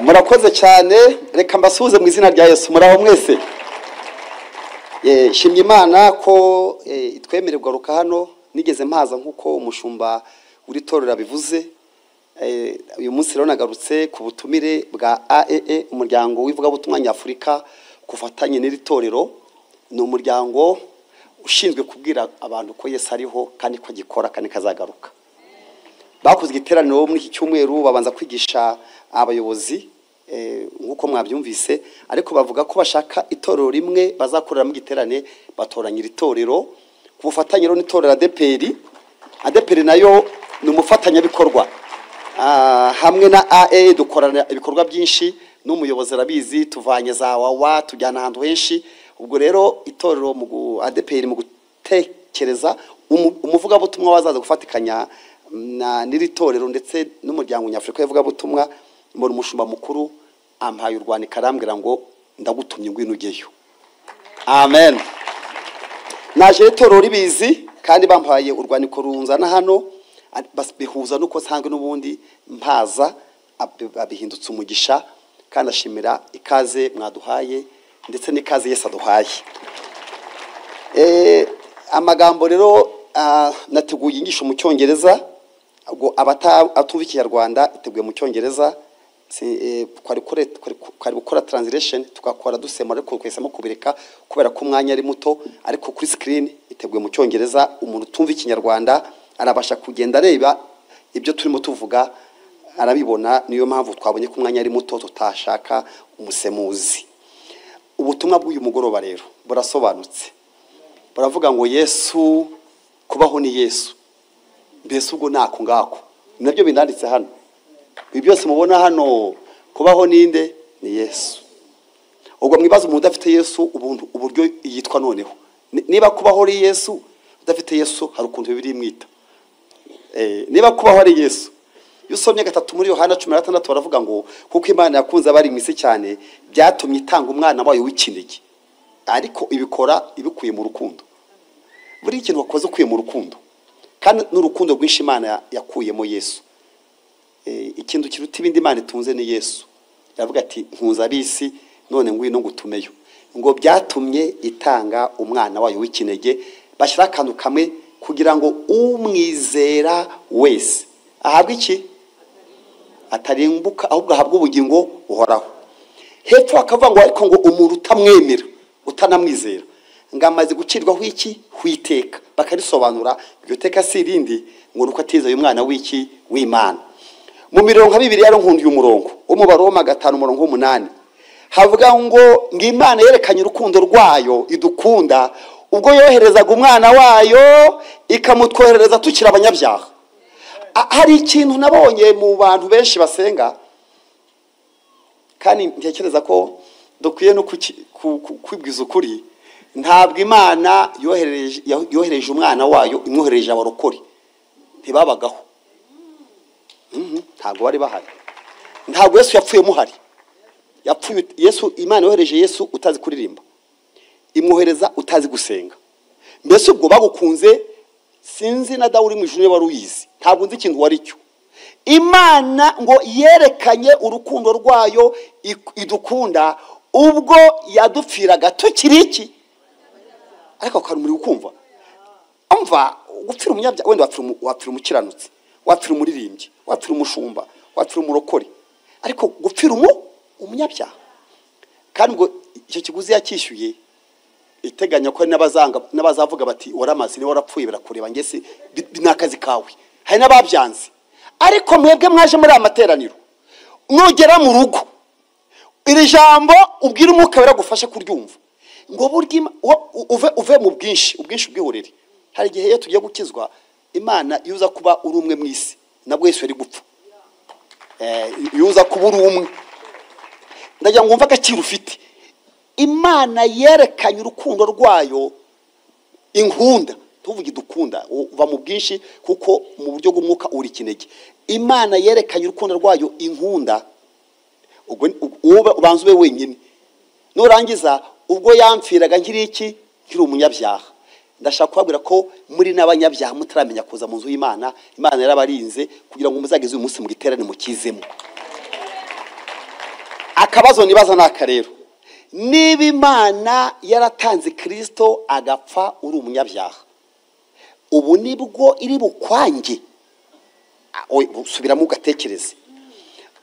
Murakoze cyane, reka mbasuhuze mu izina rya Yesu. Muraho mwese. Shimye Imana ko itwemererwa kugaruka hano. Nigeze mpaza nk'uko umushumba uri torero abivuze. Uyu munsi rero nagarutse ku butumire bwa AEE, umuryango w'ivugabutumwa nyafurika kufatanye n'iri torero. Ni umuryango ushinzwe kubwira abantu ko Yesu ariho kandi ko agikora kandi kazagaruka. Bakoze igiteraniro muri iki cyumweru, babanza kwigisha abayobozi nk'uko mwabyumvise, ariko bavuga ko bashaka itorero rimwe bazakoreramo igiterane, batoranya iri torero ku bufatanye rero n'itorero ADEPR. ADEPR nayo ni umufatanyabikorwa hamwe na AE, dukorana ibikorwa byinshi n'umuyobozi arabizi, tuvanye za wawa tujyana ahantu henshi. Ubwo rero itorero mu ADEPR mu gutekereza umuvugabutumwa wazaza gufatikanya na n'iri torero ndetse n'umuryango nyafurika w'ivugabutumwa, mbona umushumba mukuru ampaye urwandiko arambwira ngo ndagutumye ngwino ujyeyo. Amen. Naje itorero ribizi kandi bampaye urwandiko runzana hano, bihuza nuko nsanzwe n'ubundi mpaza, abihindutse umugisha, kandi ashimira ikaze mwaduhaye ndetse n'ikaze Yesu aduhaye. Amagambo rero nateguye inyigisho mu Cyongereza, ubwo abatumva Ikinyarwanda iteguye mu Cyongereza, twari gukora translation tukakora dusema, ariko twahisemo kubireka kubera ko umwanya ari muto. Ariko kuri screen iteguye mu Cyongereza, umuntu utumva Ikinyarwanda arabasha kugenda areba ibyo turimo tuvuga arabibona. Niyo mpamvu twabonye ko umwanya ari muto tutashaka umusemuzi. Ubutumwa bw'uyu mugoroba rero burasobanutse, buravuga ngo Yesu, kubaho ni Yesu. Mbese ubwo nako ngako nabyo binanditse hano, ibi byose mubona hano, kubaho ninde? Ni Yesu. Ubwo mwibaza umuntu udafite Yesu ubuntu uburyo yitwa noneho. Niba kubaho ari Yesu, udafite Yesu hari ukuntu Bibiliya imwita. Niba kubaho ari Yesu, iyo usomye 3 muri Yohana 16 baravuga ngo kuko Imana yakunze abari mu isi cyane byatumye itanga umwana wayo w'ikinege, ariko ibikora ibikuye mu rukundo. Buri kintu wakoze ukuye mu rukundo, kandi n'urukundo rwinshi Imana yakuyemo Yesu. Ikintu kiruta ibindi Imana itunze ni Yesu. Yavuga ati nkunze abisi none ngwino ngutumeyo. Ngo byatumye itanga umwana wayo w'ikinege, bashyira akantu kamwe kugira ngo umwizera wese ahabwe iki? Atarimbuka, ahubwo ahabwe ubugingo buhoraho. Hepfo akavuga ngo ariko ngo umuntu utamwemera utanamwizera ngo amaze gucirwaho iki? Hwiteka. Bakarisobanura iryo teka si irindi ngo nuko atizeye umwana w'iki? W'Imana. Mu mirongo nka Bibiliya nkundiye umurongo wo mu Baroma 5 umurongo 8 havuga ngo Imana yerekanye urukundo rwayo idukunda ubwo yoherezaga umwana wayo ikamutwoherereza tukiri abanyabyaha. Hari ikintu nabonye mu bantu benshi basenga, kandi ntekereza ko dukwiye no kwibwiza ukuri. Ntabwo Imana yohereje umwana wayo imwohereje abarokore, ntibabagaho. Ntabwo bari bahari. Ntabwo Yesu yapfuye muhari. Yapfuye Yesu, Imana yohereje Yesu utazi kuririmba, imwohereza utazi gusenga. Mbese ubwo bagukunze, sinzi na Dawudi mu ijuru wari uyizi, ntabwo nzi ikintu wari cyo. Imana ngo yerekanye urukundo rwayo idukunda ubwo yadupfiraga tukiri iki? Ariko kandi muri ukumva umva gupfira umunyabyaha, wenda wapfira umukiranutsi, wapfira umuririmbyi, wapfira umushumba, wapfira umurokore, ariko gupfira umunyabyaha, kandi ngo icyo kiguzi yakishyuye iteganya ko n'abazanga n'abazavuga bati waramaze ni warapfuye birakureba ngese n'akazi kawe. Hari n'ababyanze. Ariko mwebwe mwaje muri amateraniro, nugera mu rugo iri jambo ubwira umwuka biragufasha kuryumva ngo burya uve mu bwinshi, ubwinshi ubwihorere. Hari igihe iyo tugiye gukizwa Imana iyo uza kuba uri umwe mu isi nabwo Yesu yari gupfa. Iyo uza kuba uri umwe, ndagira ngo wumve agaciro ufite. Imana yerekanye urukundo rwayo inkunda, tuvuge idukunda, uva mu bwinshi kuko mu buryo bw'umwuka uri kinege. Imana yerekanye urukundo rwayo inkunda, ubwo ubanza ube wenyine, nurangiza ubwo yamfiraga nkiri iki? Nkiri umunyabyaha. Ndashaka kubabwira ko muri n'abanyabyaha mutaramenya kuza mu nzu y'Imana, Imana yarabarinze kugira ngo muzageze uyu munsi mu giterane mukizemo. Akabazo nibaza naka rero, niba Imana yaratanze Kristo agapfa uri umunyabyaha, ubu nibwo iri bukwange? Subiramo ugatekereze.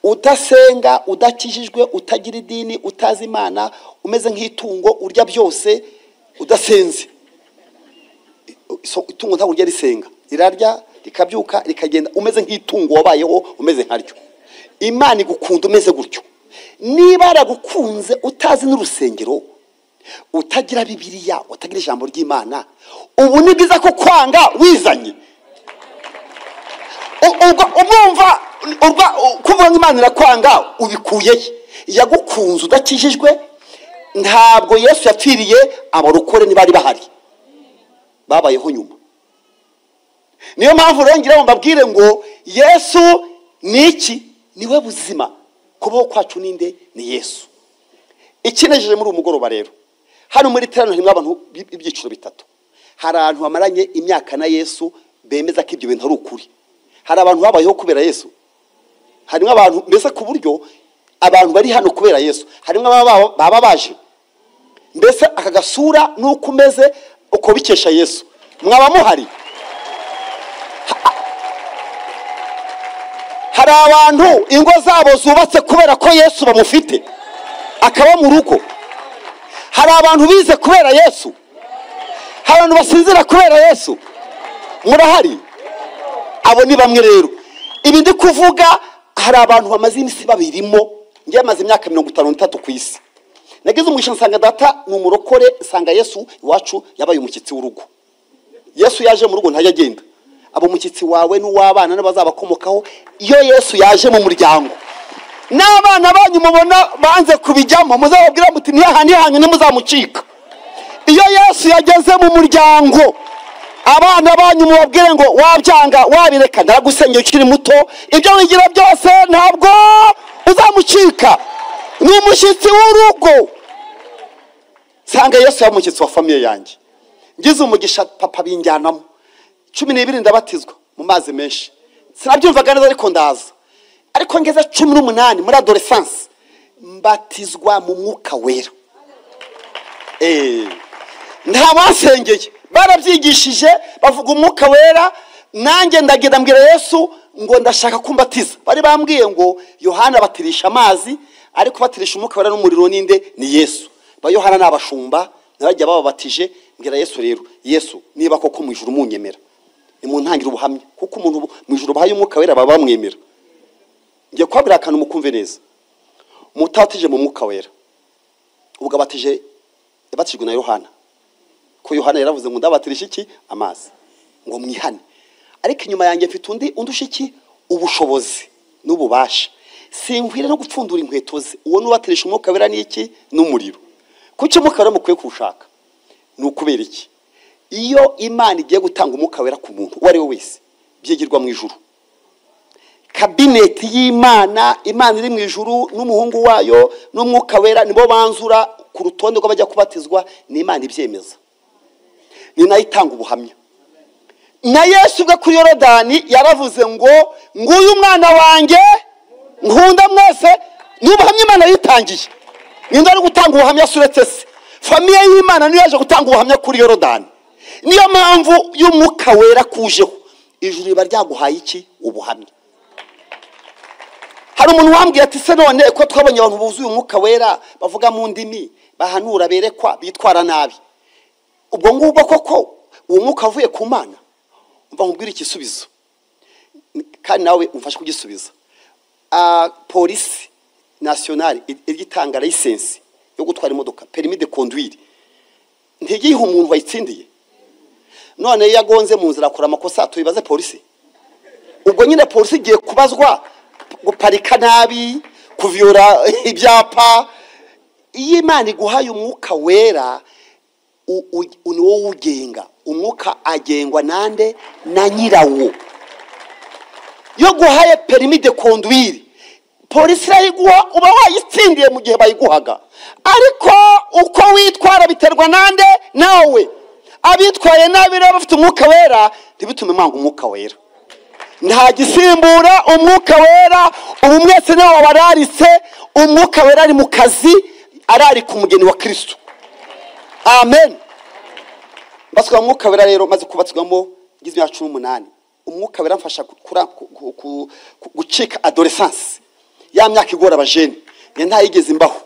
Udasenga, udakijijwe, utagira idini, utazi Imana, umeze nk'itungo urya byose, udasenze. Itungo ntabwo urya risenga, rirarya rikabyuka rikagenda, umeze nk'itungo wabayeho umeze nkaryo. Imana igukunda umeze gutyo. Niba yaragukunze utazi n'urusengero, utagira Bibiliya, utagira ijambo ry'Imana, ubu ni bwiza ko kwanga wizanye. Umwumva kuvuga ngo Imana irakwanga ubikuye he? Yagukunze udakijijwe. Ntabwo Yesu yapfiriye abarokore ntibari bahari, babayeho nyuma. Niyo mpamvu rero mbabwire ngo Yesu ni iki? Niwe buzima. Kubaho kwacu ninde? Ni Yesu. Ikinejeje muri umugoroba rero, hano muri teraniro harimo abantu ibyiciro bitatu. Hari abantu bamaranye imyaka na Yesu bemeza ko ibyo bintu ari ukuri. Hari abantu babayeho kubera Yesu. Harimo abantu mbese ku buryo abantu bari hano kubera Yesu. Harimo baba baje mbese aka gasura nuko umeze uko bikesha Yesu. Mwaba muhari. Hari abantu ingo zabo zubatse kubera ko Yesu bamufite akaba mu rugo. Hari abantu bize kubera Yesu. Hari abantu basinzira kubera Yesu. Murahari. Abo ni bamwe rero. Ibi ndi kuvuga, hari abantu bamaze iminsi babirimo. Ngiye amaze imyaka 53 ku isi. Nagize umugisha nsanga data ni umurokore, nsanga Yesu iwacu yabaye umushyitsi w'urugo. Yesu yaje mu rugo ntajya agenda. Abo umushyitsi wawe n'uwabana n'abazabakomokaho. Iyo Yesu yaje mu muryango, n'abana banyu mubona banze kubijyamo, muzababwira muti ntihahandi hanyu ntimuzamucika. Iyo Yesu yageze mu muryango, abana banyu mubabwire ngo wabyanga wabireka, ndagusengera ukiri muto, ibyo wigira byose ntabwo uzamucika. Ni umushyitsi w'urugo. Sanga Yesu yamushyitsi wa famiye yanjye. Ngize umugisha papa binjyanamo 12 ndabatizwa mu mazi menshi. Sinabyumvaga neza ariko ndaza. Ariko ngeze 18 muri adolescence mbatizwa mu mwuka wera. Nta basengeye, barabyigishije bavuga umwuka wera. Nanjye ndagenda mbwira Yesu ngo ndashaka kumbatiza. Bari bambwiye ngo Yohana batirisha amazi, ariko batirisha umwuka wera n'umuriro ninde? Ni Yesu. Ba Yohana n'abashumba nabajya bababatije. Mbwira Yesu rero, Yesu niba koko mu ijuru munyemera, nimuntangira ubuhamya, kuko umuntu mu ijuru bahaye umwuka wera baba bamwemera. Ngiye kwabira akantu mukumve neza. Mutatije mu mwuka wera, ubwo abatije yabatijwe na Yohana, ko Yohana yaravuze ngo ndabatirisha iki? Amazi, ngo mwihane. Ariko inyuma yanjye mfite undi undusha iki? Ubushobozi n'ububasha. Sinkwire no gupfundura inkweto ze. Uwo nubatirisha umwuka wera n'iki? N'umuriro. Kuki umwuka wera mukwiye kuwushaka? Ni ukubera iki? Iyo Imana igiye gutanga umwuka wera ku muntu uwo ari we wese, byigirwa mu ijuru. Kabineti y'Imana, Imana iri mu ijuru n'umuhungu wayo n'umwuka wera nibo banzura ku rutonde rw'abajya kubatizwa. Ni Imana ibyemeza, ni nayo itanga ubuhamya. Na Yesu ubwe kuri Yorodani yaravuze ngo nguyu umwana wanjye nkunda mwese. Ni ubuhamya Imana yitangiye. Ninde ari gutanga ubuhamya suretse se? Famiye y'Imana niyo yaje gutanga ubuhamya kuri Yorodani. Niyo mpamvu y'umwuka wera kujeho, ijuru riba ryaguhaye iki? Ubuhamya. Hari umuntu wambwiye ati se none ko twabonye abantu buzuye umwuka wera bavuga mu ndimi, bahanura, berekwa, bitwara nabi, ubwo ngubwo koko uwo mwuka avuye ku Mana? Umva nkubwire igisubizo, kandi nawe umfashe kugisubiza. Polisi nationale igitanga license yo gutwara imodoka, permis de conduire, ntigihe umuntu wayitsindiye. None yagonze mu nzira akora amakosa, tubibaze polisi. Ubwo nyine polisi igiye kubazwa guparika nabi, kuviyora ibyapa. Iyo Imana iguhaye umwuka wera, ni wowe ugenga. Umwuka agengwa nande? Na nyirawo. Iyo guhaye permis de conduire, polisi irayiguha, uba wayitsindiye mu gihe bayiguhaga. Ariko uko witwara biterwa nande? Nawe. Abitwaye nabi rero bafite umwuka wera, ntibitume mwanga umwuka wera. Nta gisimbura umwuka wera. Ubu mwese niwe wabararitse. Umwuka wera ari mu kazi, ararika umugeni wa Kristo. Amen. Mbaswa umwuka wera rero maze kubatswamo ngize imyaka 18, umwuka wera mfasha gucika adolescence, ya myaka igora abajene. Ntayigeze imbaho,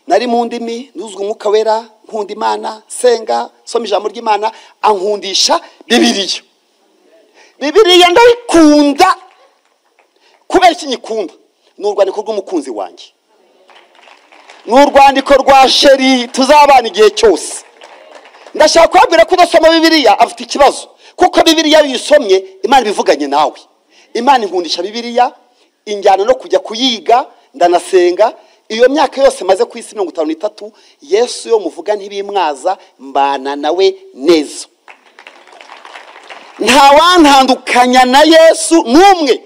nari mu ndimi, nuzwe umwuka wera, nkunda Imana, senga, soma ijambo ry'Imana, ankundisha Bibiliya. Bibiliya ndayikunda. Kubera iki nyikunda? Ni urwandiko rw'umukunzi wanjye, ni urwandiko rwa sheri tuzabana igihe cyose. Ndashaka kubabwira ko udasoma Bibiliya afite ikibazo, kuko Bibiliya iyo uyisomye Imana ibivuganye nawe. Imana inkundisha Bibiliya, injyana no kujya kuyiga, ndanasenga. Iyo myaka yose maze ku isi 53, Yesu yo muvuga ntibimwaza, mbana nawe neza. Ntawantandukanya na Yesu n'umwe.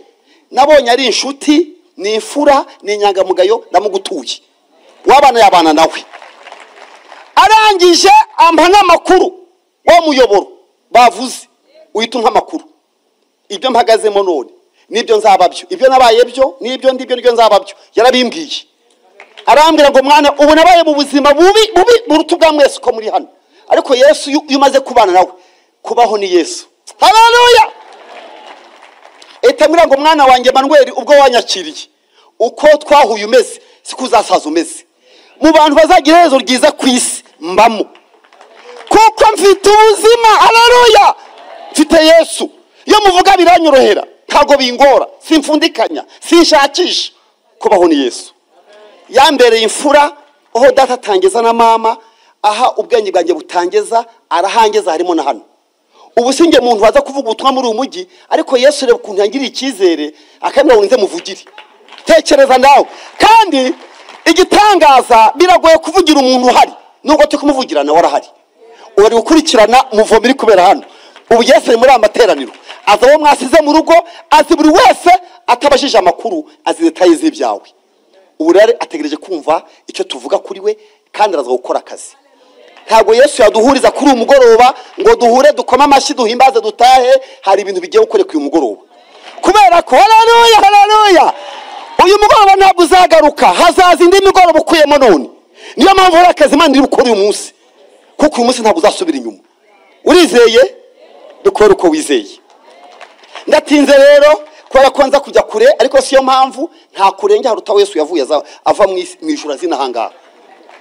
Nabonye ari inshuti, ni imfura, ni inyangamugayo, ndamugutuye. Wabana yabana nawe. Arangije ampa n'amakuru, wa muyoboro bavuze uhita umpa amakuru. Ibyo mpagazemo none nibyo nzaba byo, ibyo nabaye byo nibyo ndibyo nibyo nzaba byo. Yarabimbwiye, arambwira ngo mwana, ubu nabaye mu buzima bubi bubi buruta ubwa mwese uko muri hano, ariko Yesu iyo umaze kubana nawe, kubaho ni Yesu. Haleluya. Etamira ngo mwana wanjye Manuel, ubwo wanyakiriye uko twahuye umeze siko uzasaza umeze. Mu bantu bazagira iherezo ryiza ku isi mbamo, kuko mfite ubuzima. Haleluya. Mfite Yesu. Iyo muvuga biranyorohera, ntago bingora, simfundikanya, sinshakisha. Kubaho ni Yesu. Yambereye imfura, aho data atangeza na mama, aha ubwenge bwanjye butangeza, arahangeza harimo na hano. Ubu sinjye muntu waza kuvuga ubutumwa muri uyu mujyi, ariko Yesu reba ukuntu yangiriye icyizere, akambwira ngo nze muvugire. Tekereza nawe. Kandi igitangaza, biragoye kuvugira umuntu uhari, nubwo turi kumuvugira nawe arahari. Uri gukurikirana umuvomo iri kubera hano. Ubu Yesu ari muri aya materaniro, aza uwo mwasize mu rugo, azi buri wese atabajije amakuru, azi detaye z'ibyawe. Ubu rero ategereje kumva icyo tuvuga kuri we, kandi araza gukora akazi. Ntabwo Yesu yaduhuriza kuri uyu mugoroba ngo duhure dukome amashyi duhimbaze dutahe. Hari ibintu bigiye gukoreka uyu mugoroba, kubera ko haleluya, haleluya, uyu mugoroba ntabwo uzagaruka, hazaza indi migoroba ukuyemo none. Niyo mpamvu hari akazi Imana iri gukora uyu munsi, kuko uyu munsi ntabwo uzasubira inyuma. Urizeye? Dukore uko wizeye. Ndatinze rero kubera ko nza kujya kure, ariko siyo mpamvu nta kurenge haruta Yesu yavuye ava mu ijuru azina ahangaha.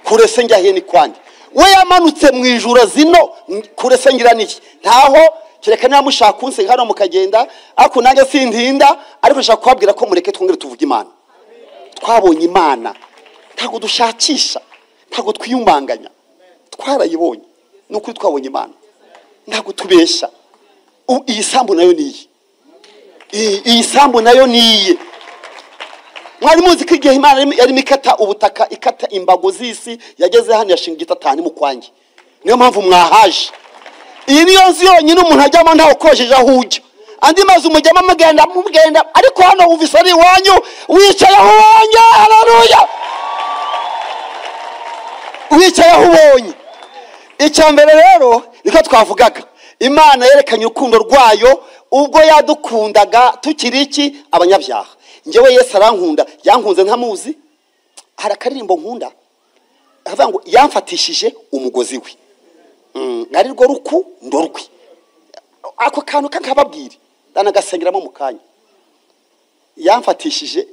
Kure se njya he ni kwande? We yamanutse mu ijuru zino, kure se ngira niki? Ntaho, kereka niba mushaka kunsenga hano mukagenda, ariko nanjye sintinda, ariko nshaka kubabwira ko mureke twongere tuvuge Imana. Twabonye Imana, ntabwo dushakisha, ntabwo twiyumanganya, twarayibonye. Ni ukuri twabonye Imana, ntabwo tubeshya. Iyi sambu nayo niyi, iyi sambu nayo niye. Mwari muzi ko igihe Imana yarimo ikata ubutaka, ikata imbago z'isi, yageze hano yashinga igitatani mu kwanjye. Niyo mpamvu mwahaje. Iyi niyo nzu yonyine umuntu ajyamo ntawe ukojeje aho ujya. Andi mazu umujyamo mugenda mugenda, ariko hano wumvise ari iwanyu, wicaye aho ubonye. Haleluya. Wicaye aho ubonye. Icya mbere rero niko twavugaga, Imana yerekanye urukundo rwayo ubwo yadukundaga tukiri iki? Abanyabyaha. Njyewe Yesu arankunda, yankunze ntamuzi. Hari akaririmbo nkunda akavuga ngo yamfatishije umugozi we, ari rwo rukundo rwe. Ako kantu kankababwire, ndanagasengeramo mu kanya. Yamfatishije,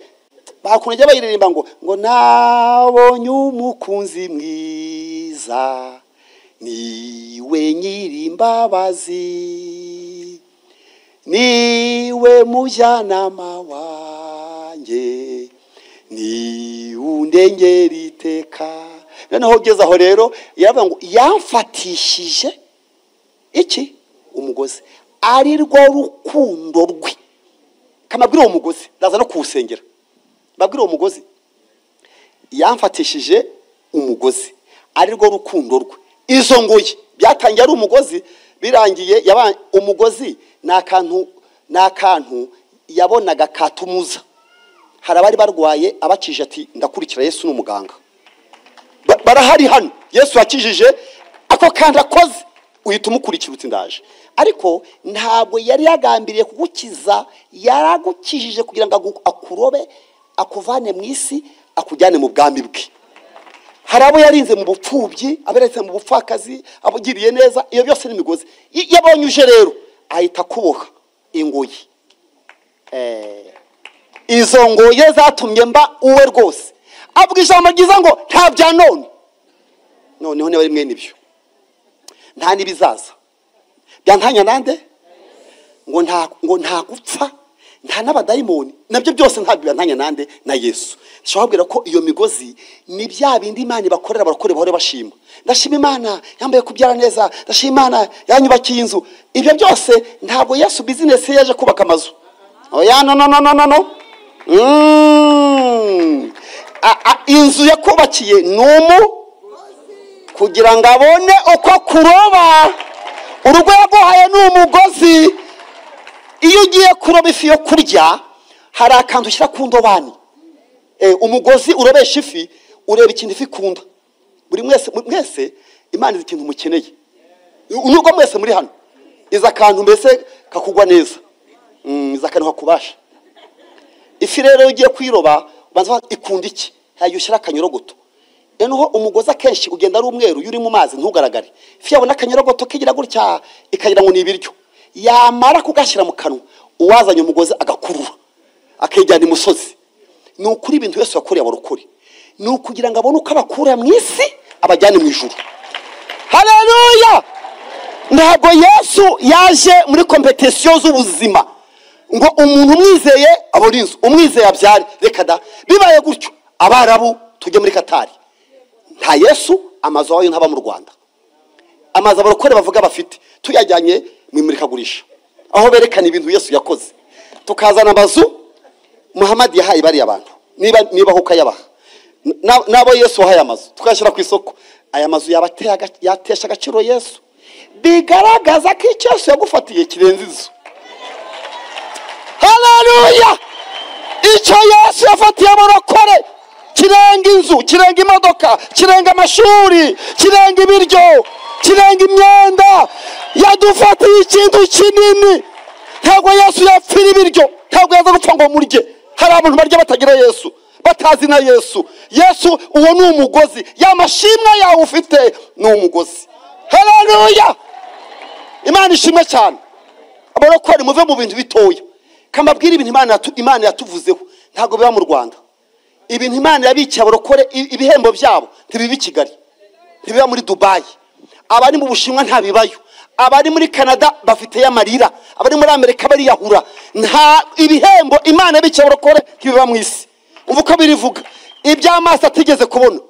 bakuntu bayiririmba ngo nabonye umukunzi mwiza, niwe nyirimbabazi, niwe mujyanama wanjye, ni undengera iteka. Noneho ugeze aho rero yaravuga ngo yamfatishije iki? Umugozi, ari rwo rukundo rwe. Kamabwira uwo mugozi, ndaza no kuwusengera. Babwira uwo mugozi, yamfatishije umugozi, ari rwo rukundo rwe. Izo ngoyi byatangiye ari umugozi, birangiye umugozi ni akantu yabonaga katumuza. Hari abari barwaye abakije ati ndakurikira Yesu n'umuganga. Barahari hano, Yesu yakijije ako kandi akoze Uhita umukurikira uti ndaje. Ariko ntabwo yari yagambiriye kugukiza, yaragukijije kugira ngo akurobe, akuvane mu isi, akujyane mu bwami bwe. Hari abo yarinze mu bupfubyi, aberetse mu bupfakazi, abugiriye neza, iyo byose ni imigozi. Yabonye uje rero ahita kuboha ingoyi. Izo ngoye zatumye mba uwe rwose. Avuga ijambo ryiza ngo nta bya none. Noneho niba ari mwene ibyo, nta nibizaza byantanya nande, ngo nta gupfa, nta n'abadayimoni, nabyo byose ntabwo byantanya nande na Yesu. Nshobora kubwira ko iyo migozi ni bya bindi Imana ibakorera, barakore bahore bashima. Ndashima Imana yambaye kubyara neza, ndashima Imana yanyubakiye inzu. Ibyo byose ntabwo Yesu business yaje kubaka amazu. Oya, no no no no no no. Inzu yakubakiye numu kugira ngo abone uko kuroba. Urugo yaguhaye ni umugozi. Iyo ugiye kuroba ifi yo kurya, hari akantu ushyira ku ndobani. Umugozi urobesha ifi, ureba ikintu ifi ikunda. Buri mwese Imana izi ikintu mukeneye. Nubwo mwese muri hano, izi akantu mbese kakugwa neza. Izi akantu kakubasha. Ifi rero iyo ugiye kuyiroba, ubanza ikunda iki? Hayo ushyira akanyorogoto. Noneho umugozi akenshi ugenda ari umweru, iyo uri mu mazi ntugaragare. Ifi yabona akanyorogoto kigira gutya, ikagira ngo ni ibiryo. Yamara kugashyira mu kanwa, uwazanye umugozi agakurura, akijyana imusozi. Ni ukuri ibintu Yesu yakoreye abarokore, ni ukugira ngo abone uko abakura mu isi abajyane mu ijuru. Haleluya! Ntabwo Yesu yaje muri competition z'ubuzima ngo umuntu umwizeye abone inzu, umwizeye abyare. Reka da, bibaye gutyo Abarabu tujye muri Katari. Nta Yesu, amazu ayo ntaba mu Rwanda. Amazu abarokore bavuga bafite tuyajyanye mu imurikagurisha, aho berekana ibintu Yesu yakoze. Tukazana amazu Muhammad yahaye bari abantu, niba ho kayabaha nabo Yesu wahaye amazu, tukashyira ku isoko. Aya mazu yatesha agaciro Yesu, bigaragaza ko icyo Yesu yagufatiye kirenze inzu. Haleluya! Icyo Yesu yafatiye abarokore kirenga inzu, kirenga imodoka, kirenga amashuri, kirenga ibiryo, kirenga imyenda. Yadufatiye ikintu kinini. Ntabwo Yesu yapfira ibiryo, ntabwo yaza gupfa ngo murye. Hari abantu barya batagira Yesu, batazi na Yesu. Yesu uwo ni umugozi, ya mashimwe yawe ufite ni umugozi. Haleluya! Imana ishimwe cyane. Abarokore muve mu bintu bitoya. Kamabwira ibintu Imana yatuvuzeho, ntabwo biba mu Rwanda. Ibintu Imana yabikiye abarokore, ibihembo byabo ntibiba i Kigali, ntibiba muri Dubai. Abari mu Bushinwa ntabibayo, abari muri Canada bafite y'amarira, abari muri Amerika bariyahura. Nta ibihembo Imana yabikiye abarokore ntibiba mu isi. Umva uko birivuga, iby'amaso atigeze kubona.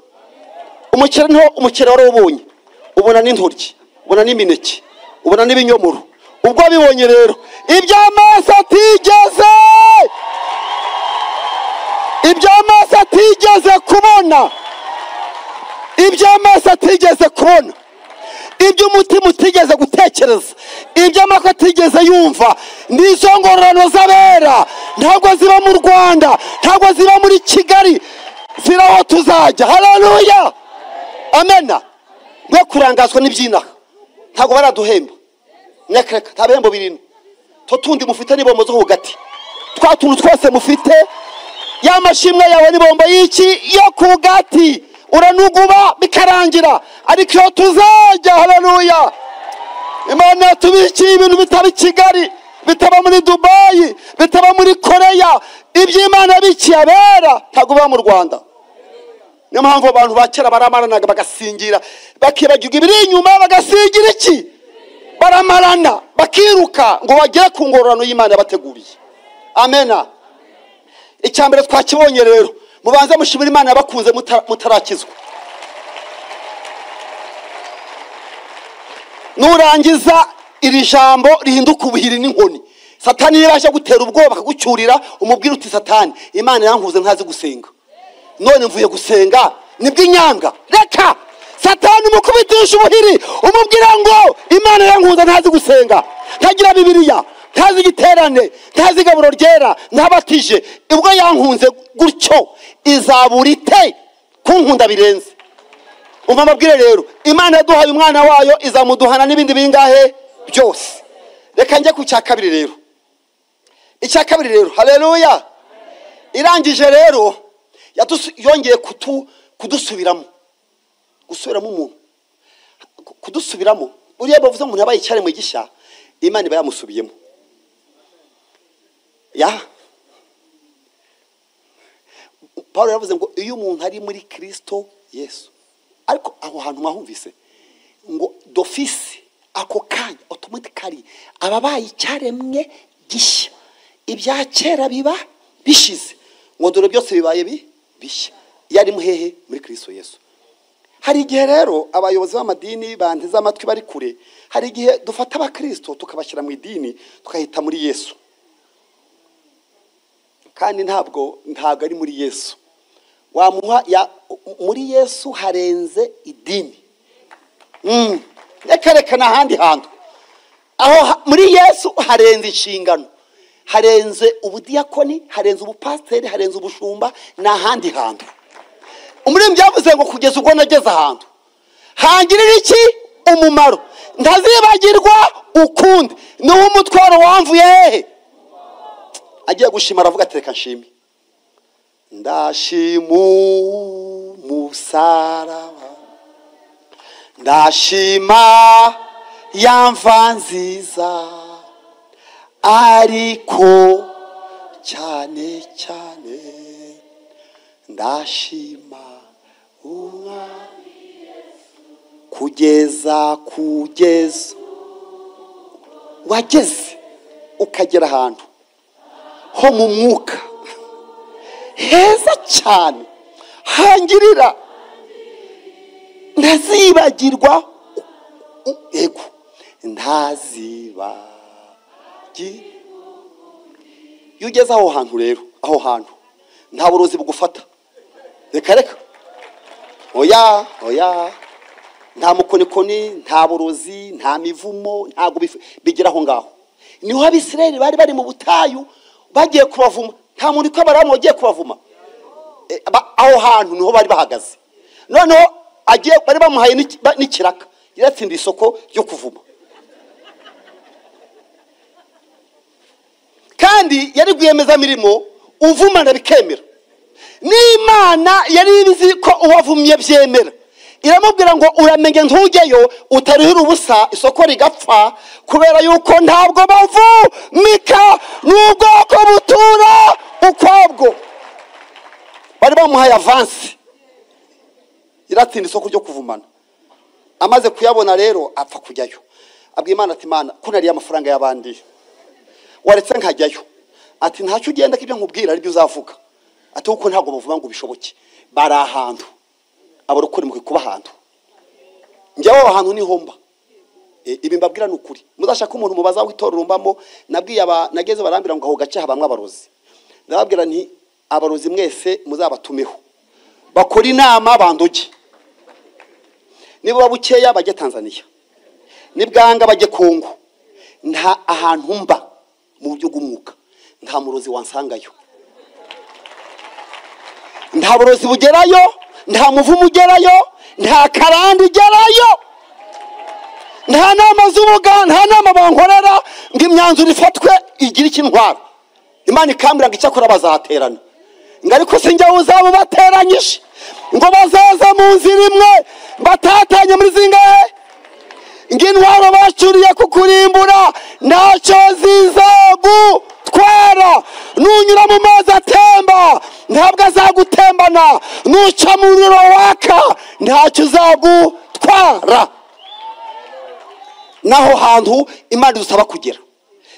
Umukire nto, umukire warubonye, ubona n'intoryi, ubona n'imineke, ubona n'ibinyomoro. Ubwo bibonye rero iby'amaso atigeze, iby'amaso atigeze kubona, iby'amaso atigeze kubona, iby'umutima utigeze gutekereza, iby'amatwi atigeze yumva, n'izo ngororano z'abera ntabwo ziba mu Rwanda, ntabwo ziba muri Kigali, ziraho tuzajya. Haleluya! Amena. Mwe kurangazwa n'ibyinaha, ntabwo baraduhemba. Nyakreka, nta bihembo birino. Tundi mufite n'ibombo zo hagati, twa tuntu twose mufite, ya mashimwe yawe n'ibombo y'iki yo ku gati, uranuguba bikarangira. Ariko iyo tuzajya, haleluya, Imana yatubikiye ibintu bitaba i Kigali, bitaba muri Dubai, bitaba muri Korea. Iby'Imana yabikiye abera ntabwo biba mu Rwanda. Niyo mpamvu abantu ba kera baramaranaga bagasingira, bakibagirwa ibiri inyuma, bagasingira iki? Baramarana bakiruka ngo bagere ku ngororano y'Imana yabateguriye. Amena. Icyambere twakibonye rero, mubanze mushimira Imana yabakunze mutarakizwa. Nurangiza iri jambo rihinduka ubuhiri n'inkoni. Satani yabasha gutera ubwoba akagucyurira, umubwira uti Satani, Imana yankuze ntazi gusenga, none mvuye gusenga nibwo inyanga. Reka Satani umukubitisha ubuhiri, umubwira ngo Imana yankuze ntazi gusenga, ntagira Bibiliya, ntazi igiterane, ntazi igaburo ryera, ntabatije. Ubwo yankunze gutyo, izabura ite kunkunda birenze? Umva amabwire rero, Imana yaduhaye umwana wayo izamuduhana n'ibindi bingahe byose. Reka njye ku cya kabiri rero. Icya kabiri rero, haleluya. Irangije rero yongeye kudusubiramo. Gusubiramo umuntu. Kudusubiramo. Uriya bavuze umuntu yabaye icyaremwe gishya, Imana iba yamusubiyemo. Ya Paulo yavuze ngo iyo umuntu ari muri Kristo Yesu. Ariko aho hantu mwahumvise ngo d'office ako kanya automatically ababaye icyaremwe gishya, ibya kera biba bishize, ngo dore byose bibaye bishya. Yari muhehe muri Kristo Yesu. Hari igihe rero abayobozi b'amadini banteze amatwi bari kure, hari igihe dufata abakristo tukabashyira mu idini tukahita muri Yesu, kandi ntabwo ari muri Yesu. Wamuha muri Yesu harenze idini. Reka n'ahandi hantu aho muri Yesu harenze inshingano, harenze ubudiyakoni, harenze ubupasiteri, harenze ubushumba, n'ahandi hantu. Umuririmbyi yavuze ngo kugeza ubwo nageze ahantu hangirira iki umumaro, ntazibagirwa ukundi, niwo umutwaro wamvuye hehe. Agiye gushima aravuga ati reka nshime, ndashimu musaraba, ndashima yamva nziza, ariko cyane cyane ndashima umwami kugeza wageze ukagera ahantu ho mu mwuka heza cyane hangirira ntazibagirwa, ego ntazibagi. Iyo ugeze aho hantu rero, aho hantu nta burozi bugufata. Reka reka, oya oya, nta mukonikoni, nta burozi, nta mivumo, ntago bigera aho ngaho. Niho Abisirayeli bari bari mu butayu bagiye kubavuma, nta muntu ko baramu wagiye kubavuma. Aho hantu niho bari bahagaze. Noneho agiye bari bamuhaye n'ikiraka, yaratsinda isoko ryo kuvuma. Kandi yari rwiyemeza mirimo uvumana bikemera. N'Imana yari ibizi ko uwavumye byemera, iramubwira ngo uramenye ntujyeyo utaruhira ubusa isoko rigapfa, kubera yuko ntabwo bavumika n'ubwoko butura ukwabwo. Bari bamuhaye avance, iratsinda isoko ryo kuvumana. Amaze kuyabona rero apfa kujyayo, abwira Imana ati Imana ko nariye amafaranga y'abandi waretse nkajyayo. Ati ntacyo ugenda kibyo nkubwira aribyo uzavuga. Ati uko ntabwo bavuga ngo bishoboke, bari ahantu abarokore mukwiye kuba ahantu. Njyewe aho hantu niho mba. Ibi mbabwira ni ukuri. Muzashaka umuntu mubaza w'itorero mbamo, nabwiye aba nageze barambira ngo aho gace habamwe abarozi. Ndababwira nti abarozi mwese muzabatumeho, bakora inama bandoge. Niba bukeya bajye Tanzania, nibwanga bajye Kongo. Nta ahantu mba mu buryo bw'umwuka nta murozi wansangayo, nta burozi bugerayo, nta muvumo ugerayo, nta karande igerayo, nta nama z'ubuga, nta nama bankorera ngo imyanzuro ifatwe igire ikintwara. Imana ikambwira ngo icyakora bazaterana, ngo ariko sinjya uzaba bateranyije, ngo bazaza mu nzira imwe batatanye muri zingahe, ngo intwaro bacuriye kukurimbura ntacyo zizagutwara. Nunyura mu mazi atemba ntabwo azagutembana, nuca mu muriro waka ntacyo uzagutwara. Naho hantu Imana idusaba kugera,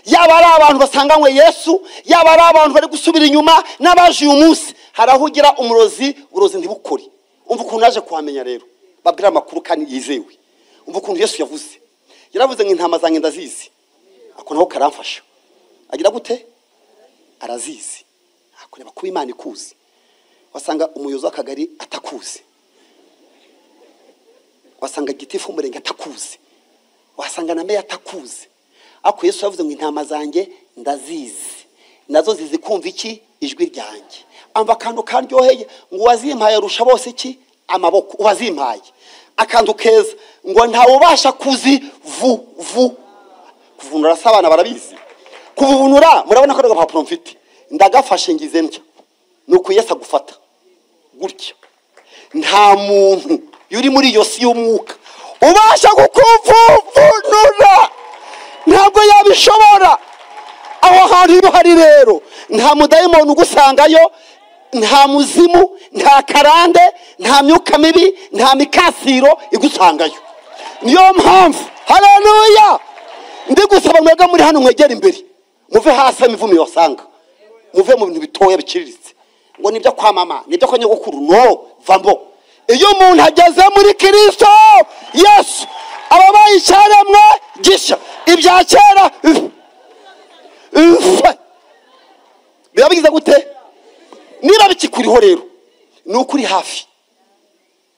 yaba ari abantu basanganywe Yesu, yaba ari abantu bari gusubira inyuma n'abaje uyu munsi, hari aho ugira umurozi, uburozi ntibukore. Umva ukuntu naje kuhamenya rero, babwira amakuru kandi yizewe. Umva ukuntu Yesu yavuze, yaravuze ngo intama zanjye ndazizi, ako naho karamfasha. Agira gute? Arazizi. Akureba kuba Imana ikuzi, wasanga umuyobozi w'akagari atakuzi, wasanga gitifu umurenge atakuzi, wasanga na meya atakuzi. Ako Yesu yavuze ngo intama zanjye ndazizi, nazo zizi kumva iki? Ijwi ryanjye. Amva akantu karyoheye ngo uwazimpaye arusha bose iki? Amaboko. Uwazimpaye Akantu keza ngo ntawubasha kuzivuvu kuvunura. Se abana barabizi kuvunura? Murabona ko agapapuro mfite ndagafashe ngize ntya, ni uku Yesu agufata gutya. Nta muntu uri muri iyo si y'umwuka ubasha kukuvunura, ntabwo yabishobora. Aho hantu iyo uhari rero nta mudayimoni ugusangayo, nta muzimu, nta karande, nta myuka mibi, nta mikasiro igusangayo. Niyo mpamvu, haleluya, ndi gusaba mwebwe muri hano mwegera imbere, muve hasi imivumo yosanga, muve mu bintu bitoya biciriritse ngo nibyo kwa mama, nibyo kwa nyogokuru. No, vambo. Iyo umuntu ageze muri Kristo Yesu aba abaye icyaremwe gishya, ibya kera biba bigize gute? Niba bikikuriho rero ni uko uri hafi.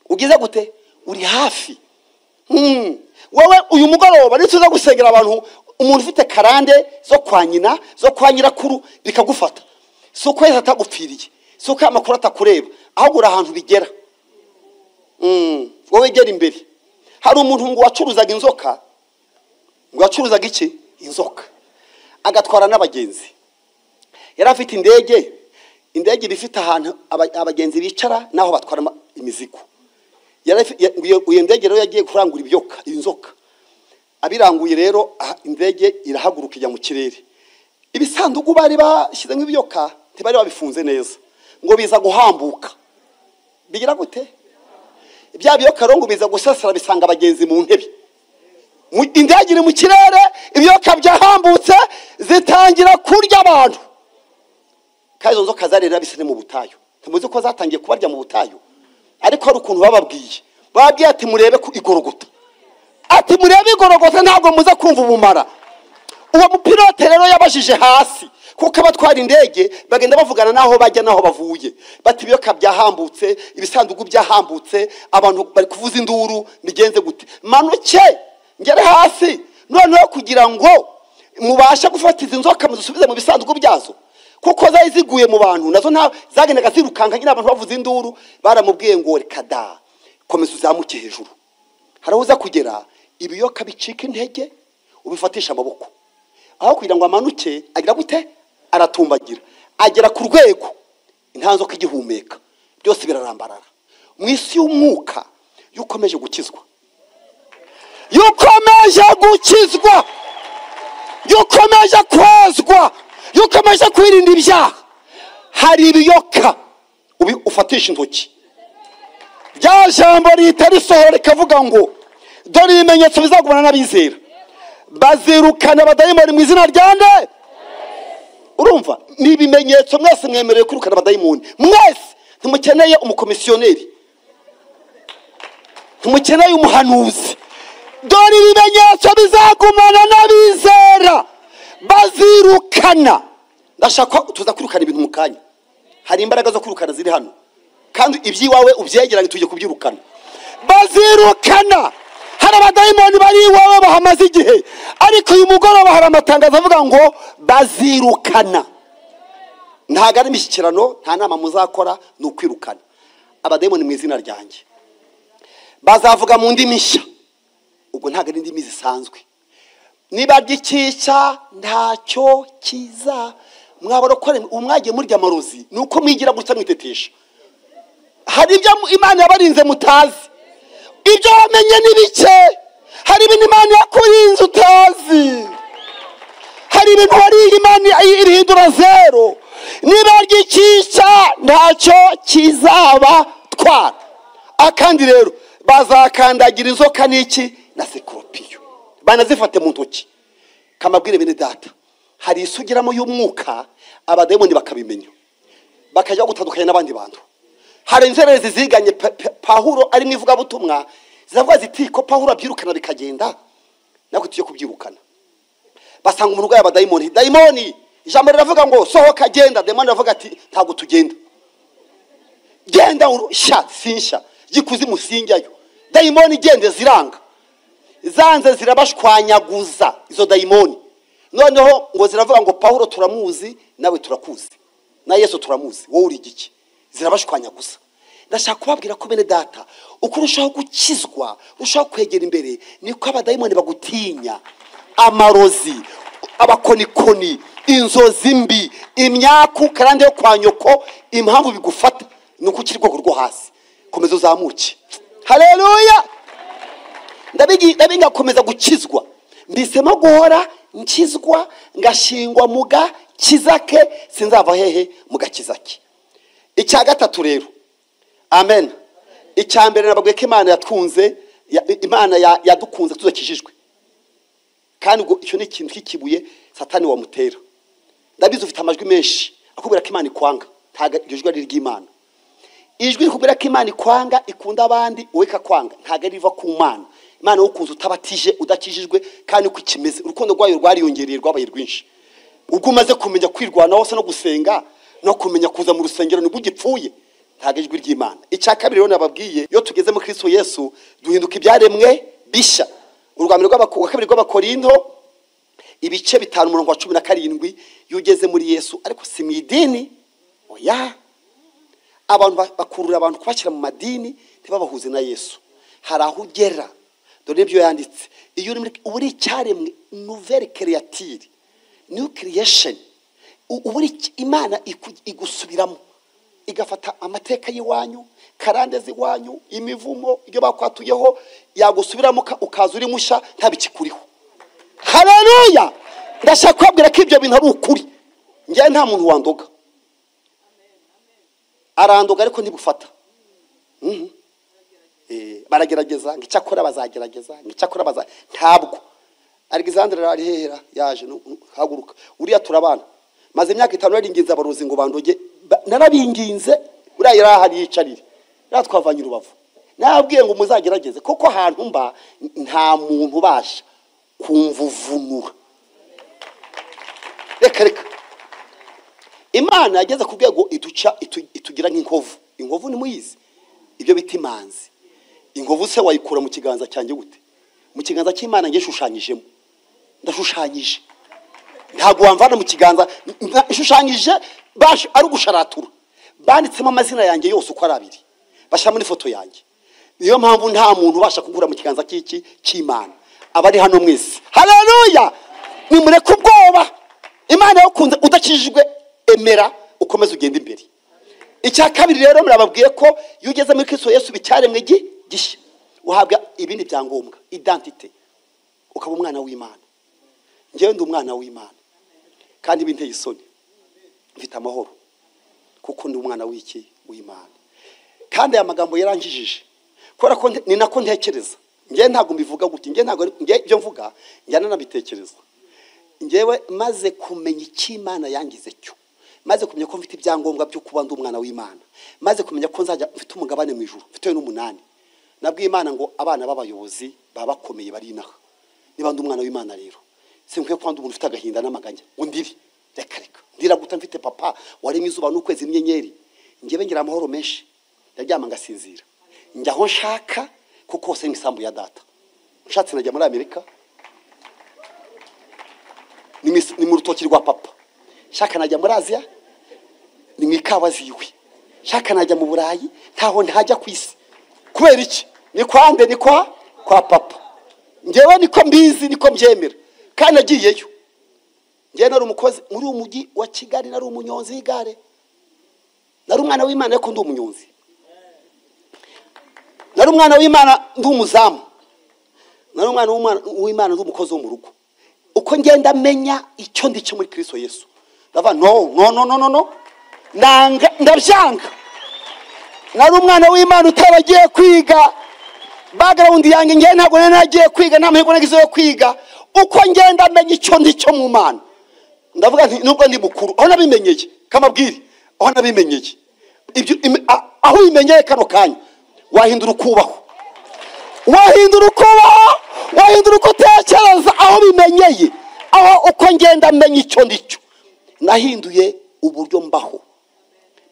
Ugize gute? Uri hafi. Wowe uyu mugoroba nituza gusengera abantu, umuntu ufite karande zo kwa nyina, zo kwa nyirakuru, bikagufata, si uko Yesu atagupfiriye, si uko amakuru atakureba, ahubwo uri ahantu bigera. Wowe gera imbere. Hari umuntu ngo wacuruzaga inzoka, ngo wacuruzaga iki? Inzoka, agatwara n'abagenzi. Yari afite indege, indege iba ifite ahantu abagenzi bicara n'aho batwara imizigo. Iyo ndege rero yagiye kurangura ibiyoka, inzoka. Abiranguye rero, indege irahaguruka ijya mu kirere. Ibisanduku bari bashyizemo ibiyoka ntibari babifunze neza, ngo biza guhambuka. Bigira gute? Bya biyoka rero ngo biza gusasara bisanga abagenzi mu ntebe. Indege iri mu kirere, ibiyoka byahambutse, zitangira kurya abantu. Kandi izo nzoka zari rabisine mu butayu. Ntimuzi ko zatangiye kubarya mu butayu? Ariko hari ukuntu bababwiye, bababwiye ati murebe ku igorogota, ati murebe igorogota, ntabwo muza kumva ubumara. Uwo mupilote rero yabajije hasi, kuko abatwara indege bagenda bavugana naho bajya naho bavuye, bati ibiyoka byahambutse, ibisanduku byahambutse, abantu bari kuvuza induru, migenze gute? Manuke ngere hasi noneho kugira ngo mubashe gufata izi nzoka muzisubize mu bisanduku byazo, kuko zari ziguye mu bantu, nazo nta zagendaga zirukanka nyine abantu bavuza induru. Baramubwiye ngo reka da, komeza uzamuke hejuru, hari aho uza kugera ibiyoka bicika intege ubifatisha amaboko. Aho kugira ngo amanuke agira gute? Aratumbagira, agera ku rwego nta nzoka igihumeka, byose birarambarara. Mu isi y'umwuka iyo ukomeje gukizwa, iyo ukomeje gukizwa, iyo ukomeje kwezwa, iyo ukomeje kwirinda ibyaha, hari ibiyoka ufatisha intoki. Rya jambo rihita risohora rikavuga ngo dore ibimenyetso bizagumana n'abizera, bazirukana abadayimoni mu izina rya nde? Urumva ni ibimenyetso. Mwese mwemerewe kwirukana abadayimoni, mwese. Ntimukeneye umukomisiyoneri, ntimukeneye umuhanuzi. Dore ibimenyetso bizagumana n'abizera, bazirukana. Ndashaka tuza kwirukana ibintu mu kanya. Hari imbaraga zo kwirukana ziri hano, kandi iby'iwawe ubyegeranye tujye kubyirukana. Bazirukana. Hari abadayimoni bari iwawe bahamaze igihe, ariko uyu mugoroba hari amatangazo avuga ngo bazirukana. Ntabwo ari imishyikirano, nta nama muzakora, ni ukwirukana abadayimoni mu izina ryanjye. Bazavuga mu ndimi nshya, ubwo ntabwo ari indimi zisanzwe. Niba ry'ikica ntacyo kiza. Mwabarokore umwagiye murya amarozi, ni uko mwigira gutya mwitetesha. Hari ibyo Imana yabarinze mutazi, ibyo wamenye ni bike. Hari ibintu Imana yakurinze utazi, hari ibintu wariye Imana irihindura zero. Niba ry'ikica ntacyo kizabatwara. Akandi rero bazakandagira inzoka n'iki na sikorupiyo, banazifate mu ntoki. Kamabwire bene data, hari isugiramo y'umwuka abadayimoni bakabimenya, bakajya gutandukanya n'abandi bantu. Hari inzererezi ziganye Pawulo ari mu ivugabutumwa, ziravuga ziti ko Pawulo abyirukana bikagenda, natwe tujye kubyirukana. Basanga umuntu urwaye abadayimoni, dayimoni ijambo riravuga ngo sohoka genda. Dayimoni aravuga ati ntabwo tugenda, genda sha sinsha gikuzimu sinjyayo. Dayimoni gende ziranga, zanze zirabashwanyaguza izo dayimoni. Noneho ngo ziravuga ngo Pawulo turamuzi, nawe turakuzi, na Yesu turamuzi, wowe uri igiki? Zirabashwanyaguza. Ndashaka kubabwira ko bene data, uko urushaho gukizwa, urushaho kwegera imbere, niko abadayimoni bagutinya. Amarozi, abakonikoni, inzozi mbi, imyaku karande yo kwa nyoko, impamvu bigufata ni uko ukiri rwego rwo hasi. Komeza uzamuke. Haleluya. Ndabinga komeza gukizwa. Mbisemo guhora nkizwa, ngashingwa mu gakiza ke, sinzava hehe mu gakiza ke. Icya gatatu rero, amen. Icya mbere nababwiye ko Imana yatwunze, Imana yadukunze tudakijijwe. Kandi ubwo icyo ni ikintu cy'ikibuye Satani wamutera. Ndabizi ufite amajwi menshi akubwira ko Imana ikwanga, ntago iryo jwi ari iry'Imana. Ijwi rikubwira ko Imana ikwanga, ikunda abandi, wowe ikakwanga, ntago riva ku Mana. Imana ukunze utabatije, udakijijwe, kandi uko ikimeze urukundo rwayo rwariyongereye, rwabaye rwinshi. Ubwo umaze kumenya kwirwanaho se no gusenga no kumenya kuza mu rusengero nibwo ugipfuye, ntago ijwi ry'Imana. Icya kabiri rero nababwiye, iyo tugeze muri Kristo Yesu duhinduka ibyaremwe bishya. Urwambere rwa kabiri rw'Abakorinto ibice 5 umurongo wa 17, iyo ugeze muri Yesu, ariko si mu idini, oya. Abantu bakurura abantu kubashyira mu madini ntibabahuze na Yesu. Hari aho ugera, dore ibyo yanditse, iyo uri muri, uba uri icyaremwe, nouvelle créature, new creation. Uba uri Imana igusubiramo, igafata amateka y'iwanyu, karande z'iwanyu, imivumo, ibyo bakwatuyeho, yagusubiramo ukaza uri mushya, nta bikikuriho. Haleluya. Ndashaka kubabwira ko ibyo bintu ari ukuri. Njye nta muntu wandoga, arandoga ariko ntibufata. Baragerageza ngo icyakora bazagerageza, ngo icyakora baza, ntabwo. Alexandre ari hehera yaje, haguruka. Uriya turabana, maze imyaka 5 naringinze abarozi ngo bandoge, narabinginze. Uriya yarahari yicarire, yaratwavanye urubavu. Nababwiye ngo muzagerageze, kuko ahantu mba nta muntu ubasha kumvuvunura. Reka reka, Imana yageze ku rwego iduca, itugira nk'inkovu. Inkovu ni muyizi, ibyo bita imanzi. Inkovu se wayikura mu kiganza cyanjye gute? Mu kiganza cy'Imana ngiye shushanyijemo, ndashushanyije, ntabwo wamvana mu kiganza ishushanyije, ari ugusharatura. Banditsemo amazina yanjye yose uko ari abiri, bashyiramo n'ifoto yanjye. Niyo mpamvu nta muntu ubasha kugura mu kiganza cy'iki cy'Imana. Abari hano mwese, haleluya, nimureke ubwoba. Imana yakunze udakijijwe, emera ukomeze ugende imbere. Icya kabiri rero murababwiye ko iyo ugeze muri Kristo Yesu bicyaremwe gishya, uhabwa ibindi byangombwa, identité, ukaba umwana w'Imana. Njyewe ndi umwana w'Imana, kandi binteye isoni, mfite amahoro kuko ndi umwana w'iki w'Imana. Kandi aya magambo yarangijije, kubera ko ni nako ntekereza. Njyewe ntabwo mbivuga gutya, njyewe ntabwo, njyewe ibyo mvuga njyana nabitekereza. Njyewe maze kumenya icyo Imana yangize cyo, maze kumenya ko mfite ibyangombwa byo kuba ndi umwana w'Imana, maze kumenya ko nzajya mfite umugabane mu ijuru, mfite n'umunani. Nabwiye Imana ngo abana b'abayobozi baba bakomeye bari inaha, niba ndi umwana w'Imana rero sinkwiye kuba ndi umuntu ufite agahinda n'amaganya ngo ndiri. Reka reka, ndiraguta mfite papa waremye izuba n'ukwezi n'inyenyeri. Njyewe ngira amahoro menshi, ndaryama ngasinzira, njya aho nshaka kuko hose ni isambu ya data. Nshatse najya muri Amerika, ni mu rutoki rwa papa. Nshaka najya muri Aziya, ni mu ikawa ziwe. Nshaka najya mu Burayi, ntaho ntajya ku isi. Kubera iki? Ni kwa nde? Ni kwa papa. Njyewe niko mbizi, niko mbyemera, kandi nagiyeyo. Njyewe nari umukozi muri uyu mujyi wa Kigali, nari umunyonzi w'igare, nari umwana w'Imana ariko ndi umunyonzi, nari umwana w'Imana ndi umuzamu, nari umwana w'Imana ndi umukozi wo mu rugo. Uko ngenda menya icyo ndi cyo muri Kristo Yesu, ndavuga no no no no no no, nanga, ndabyanga. Nari umwana w'Imana utaragiye kwiga, background yanjye ngiye ntabwo nari nagiye kwiga, nta mahirwe nagize yo kwiga. Uko ngenda menya icyo ndi cyo mu Mana, ndavuga nti nubwo ndi mukuru, aho nabimenyeye kamabwire, aho nabimenyeye ibyo, aho ubimenyeye kano kanya wahindura ukubaho, wahindura ukubaho, wahindura uko utekereza. Aho bimenyeye, aho uko ngenda menya icyo ndi cyo, nahinduye uburyo mbaho,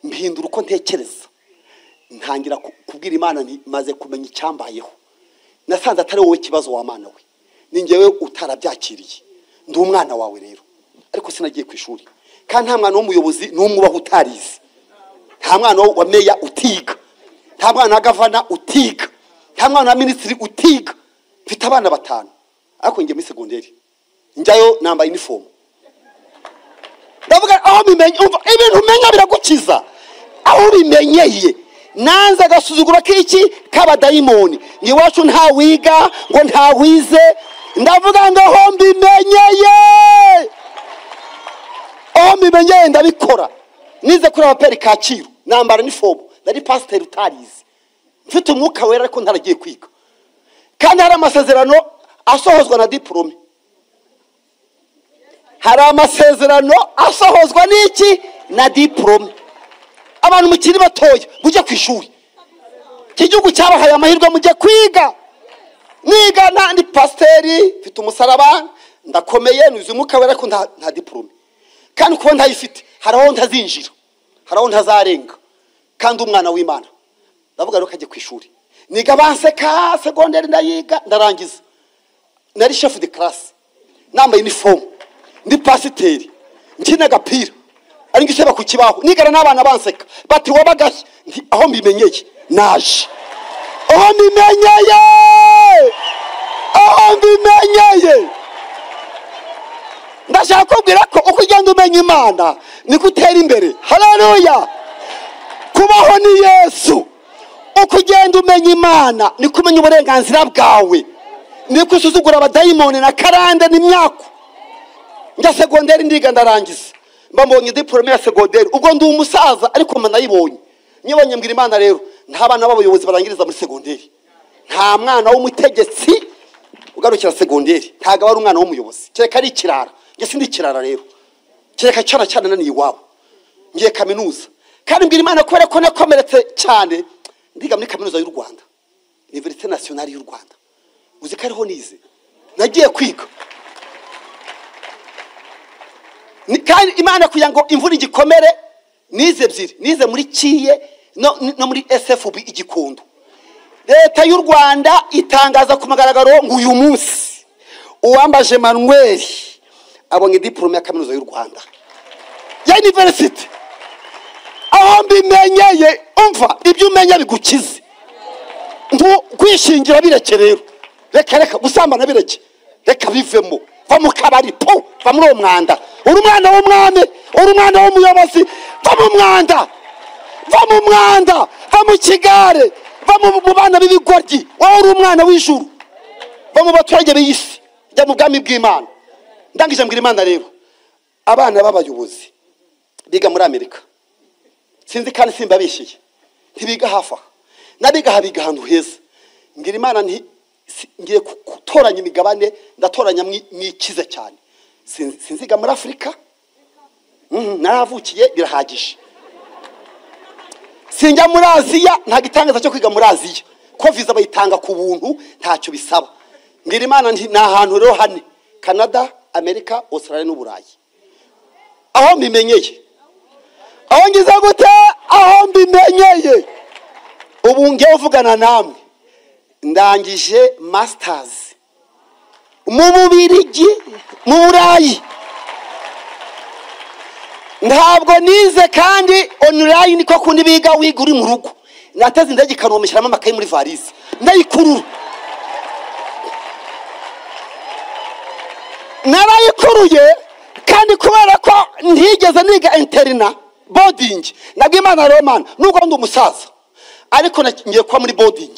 mpindura uko ntekereza, ntangira kubwira Imana nti maze kumenya icyambayeho. Nasanze atari wowe kibazo wa Mana we, ni njyewe utarabyakiriye, ndi umwana wawe rero. Ariko sinagiye ku ishuri, kandi nta mwana w'umuyobozi n'umwe ubaho utarize, nta mwana wa meya utiga. Nta mwana wa gavana utiga, nta mwana wa minisitiri utiga. Mfite abana 5 ariko njye muri segonderi njyayo nambaye uniform. Ndavuga aho bimenye, umva ibintu umenya biragukiza. Aho bimenyeye nanze agasuzuguro k'iki k'abadayimoni. Ni iwacu nta wiga ngo nta wize. Ndavuga ngo aho mbimenyeye, aho mbimenyeye ndabikora. Nize kuri abaperi Kacyiru nambara uniform, nari pasiteri utarize, mfite umwuka wera ariko ntaragiye kwiga. Kandi hari amasezerano asohozwa na diplome, hari amasezerano asohozwa n'iki? Na diplome. Abantu mukiri batoya mujye ku ishuri, iki gihugu cyabahaye amahirwe mujye kwiga. Niga nta ndi pasiteri, mfite umusaraba, ndakomeye, nuzuye umwuka wera ariko nta diplome. Kandi kuba ntayifite hari aho ntazinjira, hari aho ntazarenga, kandi umwana w'Imana. Ndavuga rero kajye ku ishuri. Niga banseka, segonderi ndayiga ndarangiza. Nari chef de classe, nambaye uniform, ndi pasiteri, nkina agapira, ari ngiseba ku kibaho. Nigana n'abana banseka bati wabagashye. Aho mbimenyeye naje, aho mbimenyeye, aho mbimenyeye. Ndashaka kubwira ko uko ugenda umenya Imana niko utera imbere. Haleluya! Kubaho ni Yesu. Uko ugenda umenya Imana niko umenya uburenganzira bwawe, niko usuzugura abadayimoni na karande n'imyaku. Njya segonderi ndiga ndarangiza, mba mbonye diplome ya segonderi. Ubwo ndi umusaza ariko mba nayibonye. Nyibonye mbwira Imana rero, nta bana b'abayobozi barangiriza muri segonderi, nta mwana w'umutegetsi ugarukira segonderi, ntago ari umwana w'umuyobozi, kereka ari ikirara. Njye sindi ikirara rero, kereka cyane cyane nani iwabo. Ngiye kaminuza, kandi mbwira Imana kubera ko nakomeretse cyane, ndiga muri kaminuza y'u Rwanda, Université Nationale y'u Rwanda. Uzi ko ariho nize, nagiye kwiga. Kandi Imana kugira ngo imvura igikomere, nize ebyiri, nize muri Kiye no muri SFB Igikondo. Leta y'u Rwanda itangaza ku mugaragaro ngo uyu munsi Uwambaje Emmanuel abonye diplome ya kaminuza y'u Rwanda ya university. Aho mbimenyeye, umva ibyo umenya bigukize. Kwishingira bireke rero, reka reka gusambana bireke, reka bivemo. Va mu kabari po, va muri uwo mwanda. Uri umwana w'umwami, uri umwana w'umuyobozi, va mu mwanda, va mu mwanda, va mu kigare, va mu bana b'ibigoryi. Wowe uri umwana w'ijuru, va mu baturage b'isi, jya mu bwami bw'Imana. Ndangije mbwira Imana rero, abana b'abayobozi biga muri Amerika, sinzi kandi simbabishiye, ntibiga hafi aha, n'abiga aha biga ahantu heza. Mbwira Imana nti ngiye gutoranya imigabane, ndatoranya mwikize cyane. Sinziga muri Afurika, naravukiye birahagije. Sinjya muri Aziya, nta gitangaza cyo kwiga muri Aziya, ko visa bayitanga ku buntu ntacyo bisaba. Mbwira Imana nti ni ahantu rero hane, Canada, Amerika, Australia n'Uburayi. Aho mbimenyeye, aho ngize gute, aho mbimenyeye. Ubu ngiye uvugana namwe, ndangije masters mu Bubirigi, mu Burayi. Ntabwo nize kandi online ko kundi biga wiga uri mu rugo. Nateze indege Kanombe shyiramo amakaye muri valise, ndayikurura. Narayikuruye kandi kubera ko ntigeze niga interina boarding, nabwo Imana Roman nubwo ndi umusaza ariko ngiye kuba muri boarding.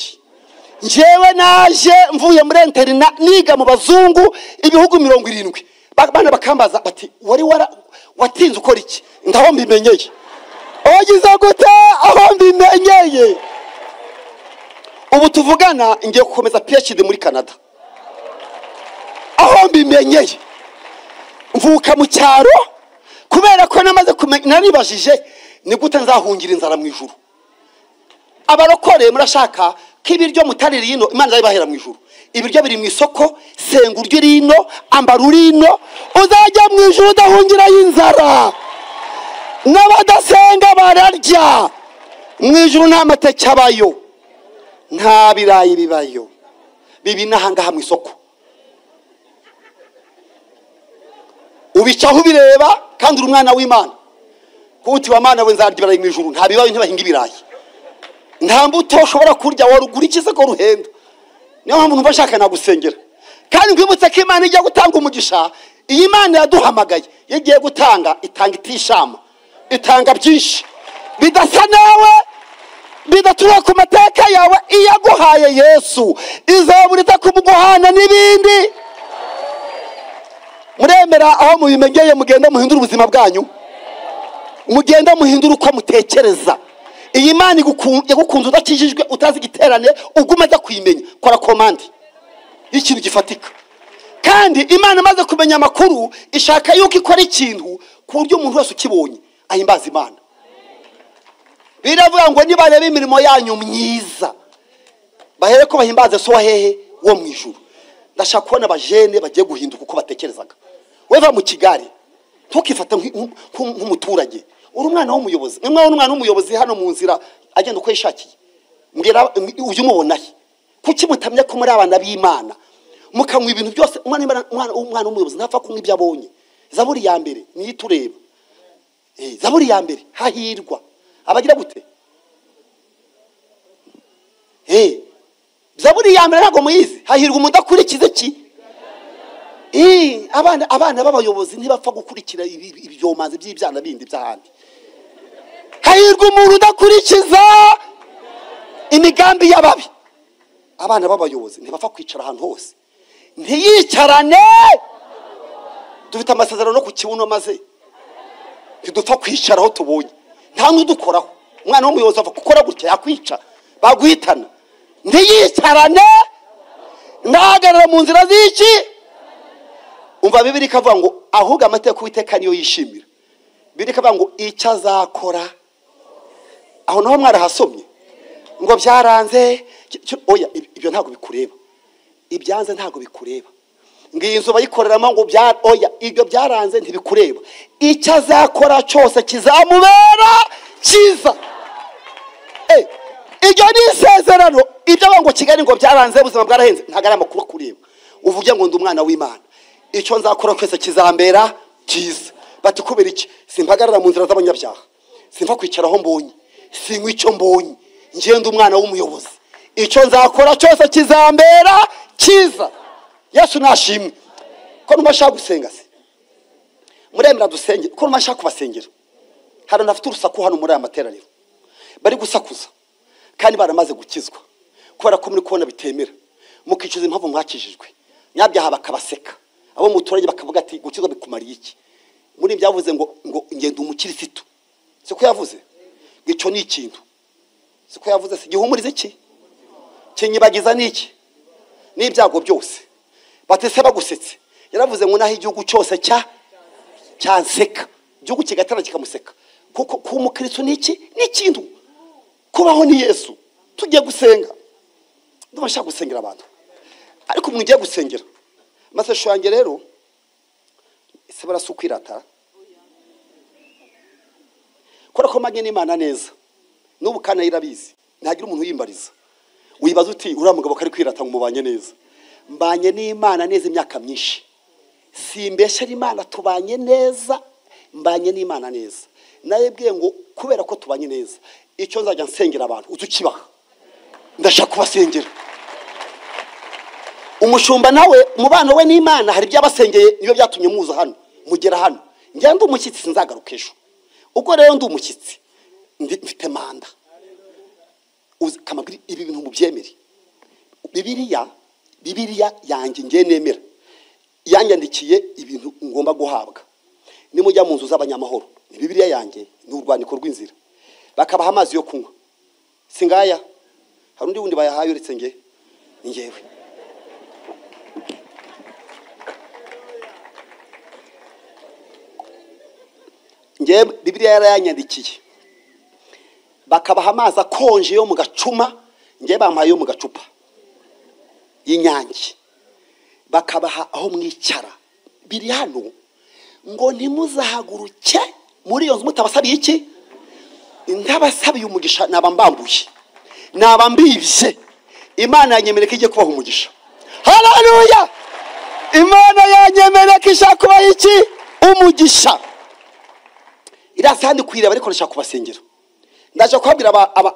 Njyewe naje mvuye muri interina niga mu bazungu ibihugu 70. Bana bakambaza bati wari watinze ukora iki? Ndaho mbimenyeye. Ogize gute? Aho mbimenyeye. Ubu tuvugana ngiye gukomeza PhD muri Canada. Aho mbimenyeye. Mvuka mu cyaro kubera ko namaze kumenya, naribajije ni gute nzahungira inzara mu ijuru. Abarokore murashaka ko ibiryo mutarira ino Imana izabahera mu ijuru. Ibiryo biri mu isoko, senga uryo rino, ambara urino, uzajya mu ijuru udahungira inzara. N'abadasenga bararya. Mu ijuru nta mateke abayo, nta birayi bibayo, bibi n'ahangaha mu isoko. Ubicaho ubireba kandi uri umwana w'Imana. Kuko uti wa Mana we nzarya ibirayi mu ijuru, nta bibayo ntibahinga ibirayi. Nta mbuto ushobora kurya warugura ikize ko ruhenda. Niyo mpamvu numva nshaka nagusengera. Kandi nkwibutse ko Imana ijya gutanga umugisha, iyi Imana yaduhamagaye, iyo igiye gutanga itanga itishama, itanga byinshi bidasa nawe, bidaturuka ku mateka yawe. Iyaguhaye Yesu izabura kumuguhana n'ibindi. Muremera aho mubimegeye, mugenda muhindura ubuzima bwanyu, mugenda muhindura uko mutekereza. Iyi Imana yagukunze udakijijwe, utazi igiterane, ubwo umaze kuyimenya kora komande y'ikintu gifatika. Kandi Imana imaze kumenya amakuru, ishaka yuko ikora ikintu ku buryo umuntu wese ukibonye ahimbaza Imana. Biravuga ngo nibareba imirimo yanyu myiza bahere ko bahimbaze so hehe wo mu ijuru. Ndashaka kubona abajene bagiye guhinduka uko batekerezaga. Weva mu Kigali ntukifate nk'umuturage, uri umwana w'umuyobozi. Nimwe umwana w'umuyobozi hano mu nzira agenda uko yishakiye, mbwira ujye umubona he? Kuki mutamenya ko muri abana b'Imana mukanywa ibintu byose? Umwana w'umuyobozi ntapfa kunywa ibyo abonye. Zaburi ya mbere niyo itureba. Zaburi ya mbere, hahirwa abagira gute? Zaburi ya mbere ntabwo muyizi. Hahirwa umudakurikiza iki? Abana b'abayobozi ntibapfa gukurikira ibyomanzi by'ibyana bindi by'ahandi. Hahirwa umuntu udakurikiza imigambi y'ababi. Abana b'abayobozi ntibapfa kwicara ahantu hose, ntiyicarane. Dufite amasezerano no ku kibuno, maze ntidupfa kwicara aho tubonye, nta n'udukoraho. Umwana w'umuyobozi ava gukora gutya yakwica, baguhitana. Ntiyicarane, ntahagarara mu nzira z'iki. Umva Bibiliya ikavuga ngo ahubwo amategeko y'Uwiteka niyo yishimira. Bibiliya ikavuga ngo icyo azakora. Aho naho mwarahasomye ngo byaranze. Oya, ibyo ntabwo bikureba, ibyanze ntabwo bikureba. Ngo iyi nzu bayikoreramo ngo oya, ibyo byaranze ntibikureba. Icyo azakora cyose kizamubera cyiza. Ibyo ni isezerano. Ibyo ngo Kigali ngo byaranze, ubuzima bwarahenze, ntabwo ari amakuru akureba. Uvuge ngo ndi umwana w'Imana, icyo nzakora cyose kizambera cyiza. Bati kubera iki? Simpagarara mu nzira z'abanyabyaha, simva kwicara aho mbonye, sinywa icyo mbonye, ngenda umwana w'umuyobozi, icyo nzakora cyose kizambera cyiza. Yesu nashimwe. Ko numva nshaka gusenga se, muremera dusenge. Ko numva nshaka kubasengera. Hari nafite urusaku hano muri aya materaniro, bari gusakuza kandi baramaze gukizwa, kubera ko muri kubona bitemera, mukicuza impamvu mwakijijwe. Nyabyaha bakabaseka, abo muturage bakavuga ati gukizwa bikumariye iki? Muri byavuze ngo ngenda umukirisitu, siko yavuze ngo icyo ni ikintu, siko yavuze se gihumurize iki, kinyibagiza niki n'ibyago byose. Batese bagusetse. Yaravuze ngo naho igihugu cyose cyanseka, igihugu kigatara kikamuseka, kuko ku mukristo niki ni ikintu, kubaho ni Yesu. Tugiye gusenga, ndumva nshaka gusengera abantu, ariko umuntu ugiye gusengera amasesho yanjye rero se barasukwirata kora ko manye n'Imana neza. N'ubu kana irabizi, ntagira umuntu uyimbariza. Wibaza uti uriya mugabo kari kwirata ngo mubanye neza. Mbanye n'Imana neza imyaka myinshi, simbeshyera Imana, tubanye neza, mbanye n'Imana neza. Nayibwiye ngo kubera ko tubanye neza, icyo nzajya nsengera abantu uzukibaha, ndashaka kubasengera. Umushumba nawe mubano we n'Imana hari byabasengeye, niyo byatumye muza hano, mugera hano. Njya ndi umushyitsi, sinzagaruka ejo. Ubwo rero ndi umushyitsi, mfite manda. Kamabwira ibi bintu mubyemere. Bibiliya yanjye ngiye nemera, yanyandikiye ibintu ngomba guhabwa. Nimujya mu nzu z'abanyamahoro, ni Bibiliya yanjye, ni urwandiko rw'inzira. Bakabaha amazi yo kunywa, singaya hari undi wundi bayahaye uretse nge, ni ngewe. Ngewe Bibiliya yarayanyandikiye. Bakabaha amazi akonje yo mu gacuma, ngewe bampaye yo mu gacupa y'inyange. Bakabaha aho mwicara. Biri hano ngo ntimuzahaguruke muri iyo nzu mutabasabiye iki? Ntabasabiye umugisha, naba mbambuye, naba mbibye. Imana yanyemereye ko igiye kubaha umugisha. Haleluya! Imana yanyemereye ko ishaka kubaha iki? Umugisha. Iraza handi kwireba, ariko ndashaka kubasengera. Ndaje kubabwira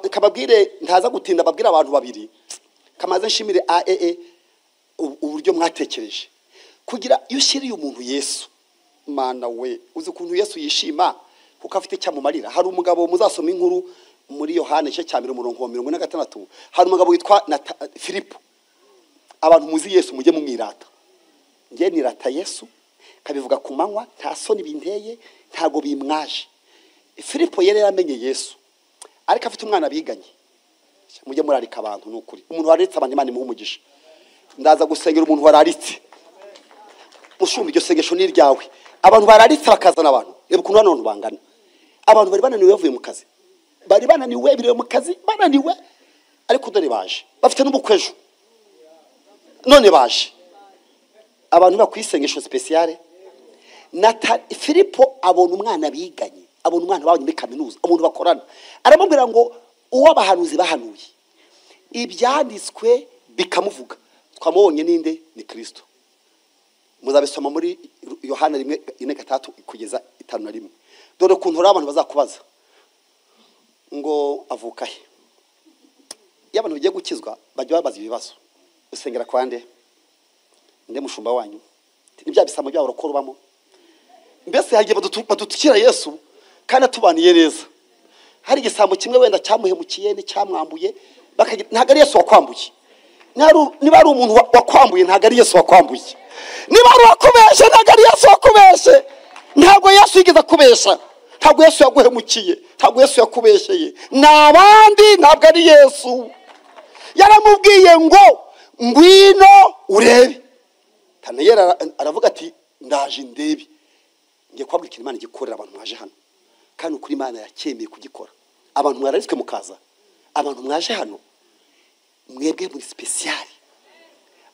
kababwire, ntaza gutinda, babwira abantu babiri. Kamaze nshimire AEE uburyo mwatekereje kugira iyo ushyiriye umuntu Yesu. Mana we, uzi ukuntu Yesu yishima kuko afite icyamumarira. Hari umugabo muzasoma inkuru muri Yohana igice cya 46, hari umugabo witwa Filipo. Abantu muzi Yesu mujye mumwirata. Ngiye nirata Yesu kabivuga ku manywa, nta soni binteye, ntago bimwaje. Filipo yari yaramenye Yesu ariko afite umwana biganye. Mujye murarika abantu nukuri. Umuntu wararitse abantu Imana imuha umugisha. Ndaza gusengera umuntu wararitse. Mushumba iryo sengesho ni iryawe. Abantu bararitse bakazana abantu. Reba ukuntu hano bangana. Abantu bari bananiwe bavuye mu kazi. Bari bananiwe biriwe mu kazi, bananiwe ariko dore baje. Bafite n'ubukwe ejo. None baje. Abantu bakwisengesho speciale. Filipo abona umwana biganye, abona umwana babonye muri kaminuza, umuntu bakorana. Aramubwira ngo uwo abahanuzi bahanuye ibyanditswe bikamuvuga. Twamubonye ninde? Ni Kristo. Muzabisoma muri Yohana 1:3 kugeza 5:1. Dore ukuntu rero abantu bazakubaza ngo avuka he. Iyo abantu bagiye gukizwa bajya babaza ibibazo. Usengera kwa nde? Nde mushumba wanyu? Ni bya bisamo byabo rokorwamo. Mbese hagiye badutukira Yesu kandi atubaniye neza. Hari igisambo kimwe wenda cyamuhemukiye n'icyamwambuye, bakagira ntago ari Yesu wakwambuye. Niba ari umuntu wakwambuye ntago ari Yesu wakwambuye. Niba ari wakubeshe ntago ari Yesu wakubeshe. Ntabwo Yesu yigeze akubesha. Ntabwo Yesu yaguhemukiye. Ntabwo Yesu yakubesheye. Nabandi ntabwo ari Yesu. Yaramubwiye ngo ngwino urebe. Tanayera aravuga ati ndaje ndebe. Ngiye kubabwira Imana igikorera abantu mwaje hano. Kandi ukuri Imana yakemeye kugikora. Abantu mwararitswe mukaza. Abantu mwaje hano mwebwe muri special.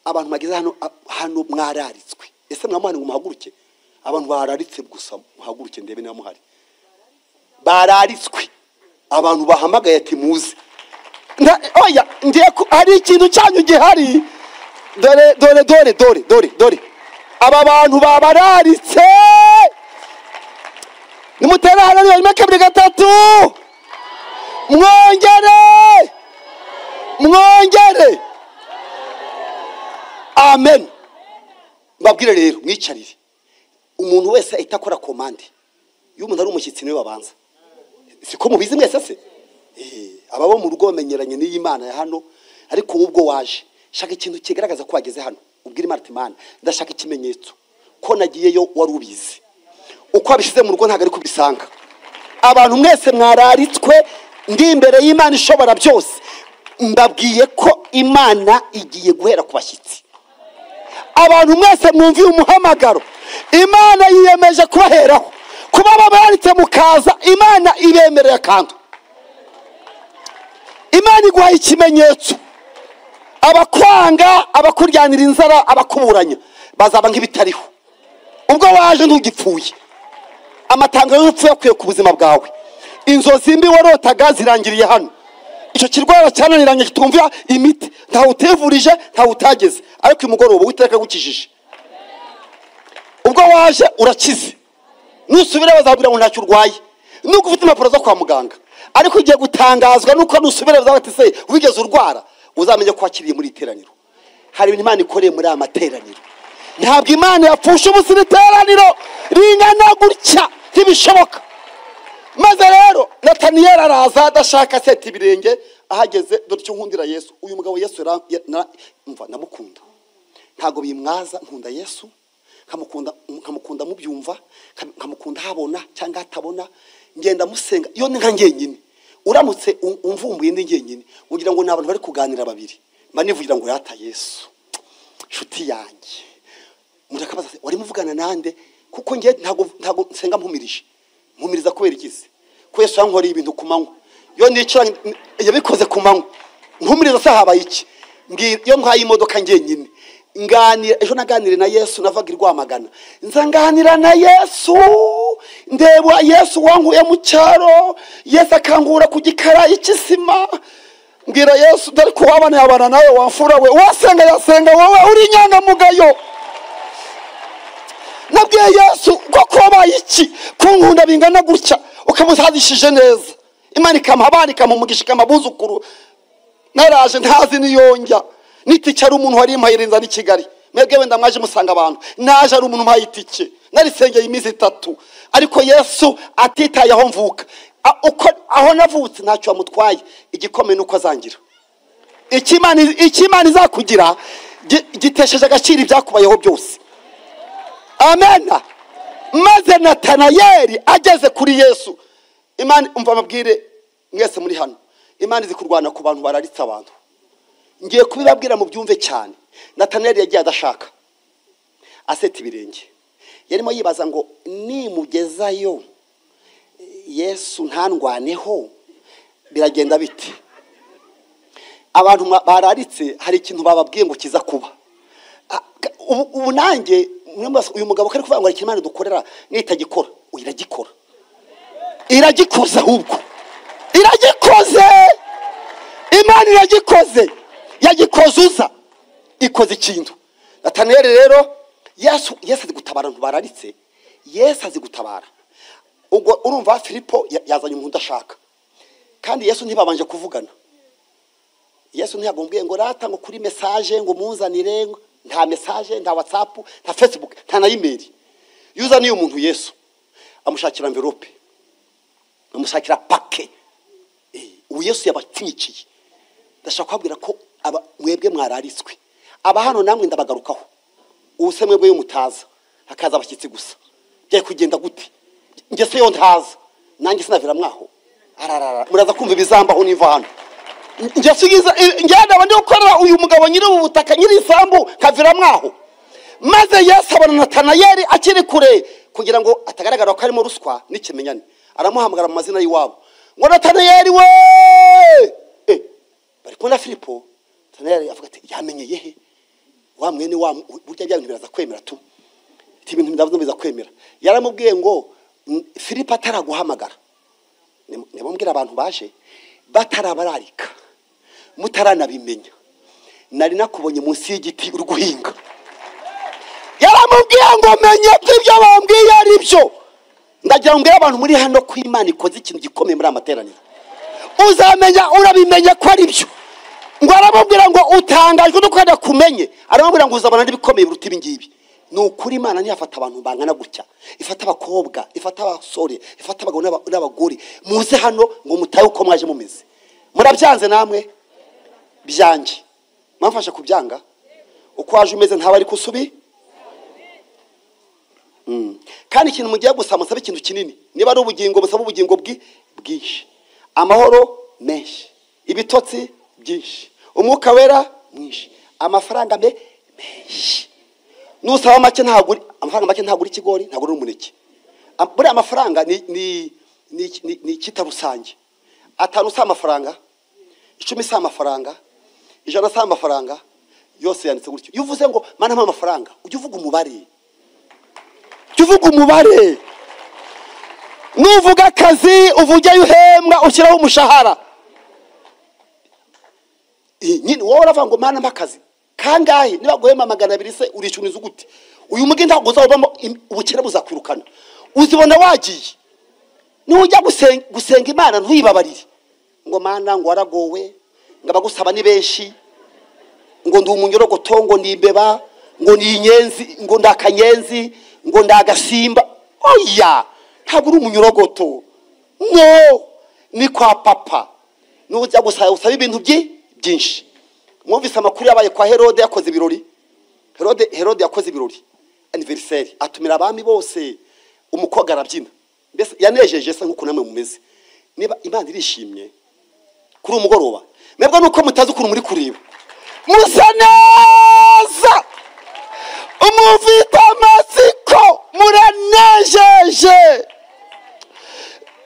Abantu mageze hano hano mwararitswe. Ese mwamuhani ngo muhaguruke? Abantu bararitse gusa muhaguruke ndebe niba muhari. Bararitswe. Abantu bahamagaye ati muze. Oya ndiye hari ikintu cyanyu gihari. Dore dore dore dore dore dore. Aba bantu babararitse. Nimutera hano 1 2 3. Mwongere. Mwongere. Amen. Mbabwire rero mwicarire. Umuntu wese ahita akora komande. Iyo umuntu ari umushyitsi niwe babanza. Siko mubizi mwese se? Ababo mu rugo bamenyeranye n'iyi Imana ya hano, ariko ubwo waje shaka ikintu kigaragaza ko wageze hano. Ubwire Imana ati Mana ndashaka ikimenyetso ko nagiyeyo wari ubizi. Uko abishize mu rugo ntago ari kubisanga. Abantu mwese mwararitswe, ndi imbere y'Imana ishobora byose. Mbabwiye ko Imana igiye guhera ku bashyitsi. Abantu mwese mwumviye umuhamagaro, Imana yiyemeje kubaheraho. Kuba babaritse mukaza, Imana ibemereye akantu. Imana iguha ikimenyetso. Abakwanga, abakuryanira inzara, abakuburanya bazaba nk'ibitariho. Ubwo waje ntugipfuye. Amatanga y'urupfu yakwiye ku buzima bwawe. Inzozi mbi warotaga zirangiriye hano. Icyo kirwara cyananiranye kitumvira imiti, ntawe utevurije, ntawe utageze. Ariko umugoroba Uwiteka agukijije. Ubwo waje urakize. Nusubira bazabwira ngo ntacyo urwaye. Nuko ufite impapuro zo kwa muganga. Ariko ugiye gutangazwa nuko nusubira bazabati se wigeze urwara, uzamenye ko wakiriye muri iteraniro. Hari ibintu Imana ikoreye muri aya materaniro. Ntabwo Imana yapfusha ubusa iteraniro ringana gutya, ntibishoboka. Maze rero Nataniyeli araza adashaka seta ibirenge, ahageze dore icyo nkundira Yesu. Uyu mugabo Yesu mva namukunda. Ntago bimwaza, nkunda Yesu, nkamukunda mubyumva, nkamukunda habona cyangwa atabona, ngenda musenga iyo ni nka ngenyine. Uramutse umvumbuye ndi ngenyine ugira ngo n'abantu bari kuganira babiri, mba nivugira ngo yata Yesu nshuti yanjye. Murakabaza wari muvugana nande? Kuko nge ntago nsenga mpumirije. Mpumiriza kubera ikize. Ko Yesu yankoreye ibintu ku manywa. Yo nicara yabikoze ku manywa. Mpumiriza se habaye iki? Iyo ntwaye imodoka ngenyine nganira, ejo naganire na Yesu navaga irwamagana. Nza nganira na Yesu, ndeba Yesu wankuye mu cyaro, Yesu akangura ku gikara ikisima. Mbwira Yesu dore ko wabana yabana nawe wamfura we, wasenga yasenga wowe uri inyangamugayo. Nabwiye Yesu ko kubaye iki kunkunda bingana gutya ukamutadishije neza. Imana ikampa abana, ikampa umugisha, ikampa abuzukuru. Naraje ntazi niyonjya n'itike ari umuntu wari impaye irinza n'i Kigali. Mwebwe wenda mwaje musanga abantu, naje ari umuntu umpaye itike, narisengeye iminsi 3, ariko Yesu atitaye aho mvuka, uko aho navutse ntacyo amutwaye. Igikomeye nuko azangira. Ikimana izakugira gitesheje agaciro ibyakubayeho byose. Amen. Maze Natanayeli ageze kuri Yesu, Imana umva amabwire mwese muri hano, Imana izi kurwana ku bantu bararitse abantu. Ngiye kubibabwira mu byumve cyane. Natanayeli yagiye adashaka, aseta ibirenge, yarimo yibaza ngo nimugezayo Yesu ntandwaneho biragenda bite? Abantu bararitse hari ikintu bababwiye ngo kiza kuba. Ubu nanjye uyu mugabo kari kuvuga ngo hari ikintu Imana dukorera nitagikora, iragikora, iragikoze, ahubwo iragikoze. Imana iragikoze, yagikoze uza ikoze ikintu. Natanayeli rero, Yesu azi gutabara abantu bararitse, Yesu azi gutabara. Ubwo urumva Filipo yazanye umuntu udashaka, kandi Yesu ntibabanje kuvugana. Yesu ntiyagombye ngo rata ngo kuri message ngo munzanire, nta message, nta WhatsApp, nta Facebook, nta na email. Yuzaniye umuntu Yesu amushakira envelope, amushakira paquet. Ubu Yesu yabapfunyikiye. Ndashaka kubabwira ko mwebwe mwararitswe, aba hano namwe ndabagarukaho. Ubu se mwebwe yo mutaza hakaza abashyitsi gusa, byari kugenda gute? Njye se yo ntaza nanjye sinavira mwaho. Ararara, muraza kumva ibizambaho niva hano. Njye sugiza njyana abandi gukorera uyu mugabo nyiri ubu butaka nyiri isambu kavira mwaho. Maze Yesu abona Natanayeli akiri kure, kugira ngo atagaragara ko arimo ruswa n'ikimenyane, aramuhamagara mu mazina y'iwabo ngo Natanayeli we. Bari kumwe na Filipo. Natanayeli avuga ati yamenyeye he wa mwene wa burya bya bintu biraza kwemera tu, ati ibintu ndavuze biza kwemera. Yaramubwiye ngo Filipo ataraguhamagara, nimubwira abantu baje batarabararika, mutaranabimenya, nari nakubonye munsi y'igiti uri guhinga. Yaramubwiye ngo menye ko ibyo bambwiye ari byo. Ndagira ngo abantu muri hano ko Imana ikoze ikintu gikomeye muri amateraniro, uzamenya urabimenya ko ari byo. Ngo aramubwira ngo utangajwe nuko adakumenye, aramubwira ngo uzabona n'ibikomeye biruta ibi ngibi. Ni ukuri Imana ntiyafata abantu bangana gutya, ifata abakobwa, ifata abasore, ifata abagabo n'abagore. Muze hano ngo mutahe uko mwaje mumeze. Murabyanze namwe byanjye, mwamfasha kubyanga. Uko waje umeze ntaba ari kusubi. Kandi ikintu mugiye gusa musabe ikintu kinini, niba ari ubugingo musabe ubugingo bwinshi, amahoro menshi, ibitotsi byinshi, umwuka wera mwinshi, amafaranga menshi. Nusaba make ntabwo amafaranga make ntabwo uri ikigori, ntabwo uri umuneke. Buriya amafaranga ni kita rusange. 5 si amafaranga, 10 si amafaranga, 100 si amafaranga, yose yanditse gutyo. Iyo uvuze ngo mana mpa amafaranga, ujye uvuga umubare. Ujye uvuga umubare. Nuvuga akazi uvuge uhembwa ushyiraho umushahara. Nyine wowe uravuga ngo mana mpa akazi kangahe? Niba guhemba 200 se uricuniza gute? Uyu mugi ntabwo uzabamo ubukene buzakwirukana, uzibona wagiye. Nujya gusenga Imana ntuyibabarire ngo mana ngo waragowe, ngo abagusaba ni benshi, ngo ndi umunyorogoto, ngo ndi imbeba, ngo ni inyenzi, ngo ndakanyenzi, ngo ndagasimba. Oya, ntabwo uri umunyorogoto. No, ni kwa papa. Nujya gusaba usaba ibintu byinshi. Mwumvise amakuru yabaye kwa Herode yakoze ibirori. Herode yakoze ibirori anniversaire, atumira abami bose, umukobwa arabyina. Mbese yanejeje se nkuko namwe mumeze. Niba Imana irishimye kuri umugoroba, mwebwe nuko mutazi ukuntu muri kureba, musa neza, umuvita amatsiko, muranejeje,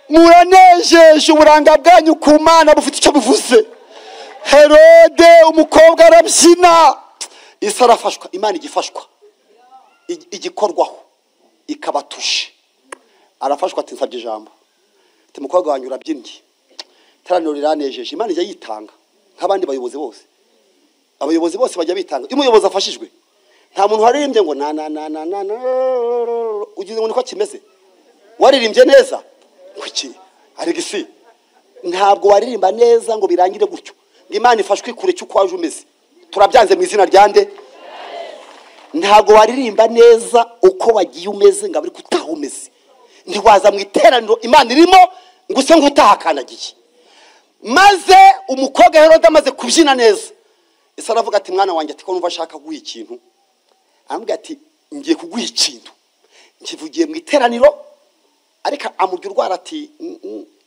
muranejeje. Uburanga bwanyu ku Mana bufite icyo buvuze. Herode umukobwa arabyina, isi arafashwa. Imana igifashwa, igikorwaho, ikabatushe. Arafashwa ati nsabye ijambo, ati mukobwa wanyu urabyinnye, iteraniro riranejeje. Imana ijya yitanga nk'abandi bayobozi bose. Abayobozi bose bajya bitanga. Iyo umuyobozi afashijwe, nta muntu waririmbye ngo na na na na na, ugize ngo niko kimeze. Waririmbye neza kuki Alegisi? Ntabwo waririmba neza ngo birangire gutyo, ngo Imana ifashwe kure cy'uko waje umeze. Turabyanze mu izina rya nde? Ntabwo waririmba neza uko wagiye umeze ngo abari kutaha umeze. Ntiwaza mu iteraniro Imana irimo ngo use nk'utahakanagiye. Maze umukobwa Herode amaze kubyina neza, ese aravuga ati mwana wanjye, ati ko numva ashaka kuguha ikintu. Aramubwira ati ngiye kuguha ikintu, nkivugiye mu iteraniro. Ariko amurya urwara ati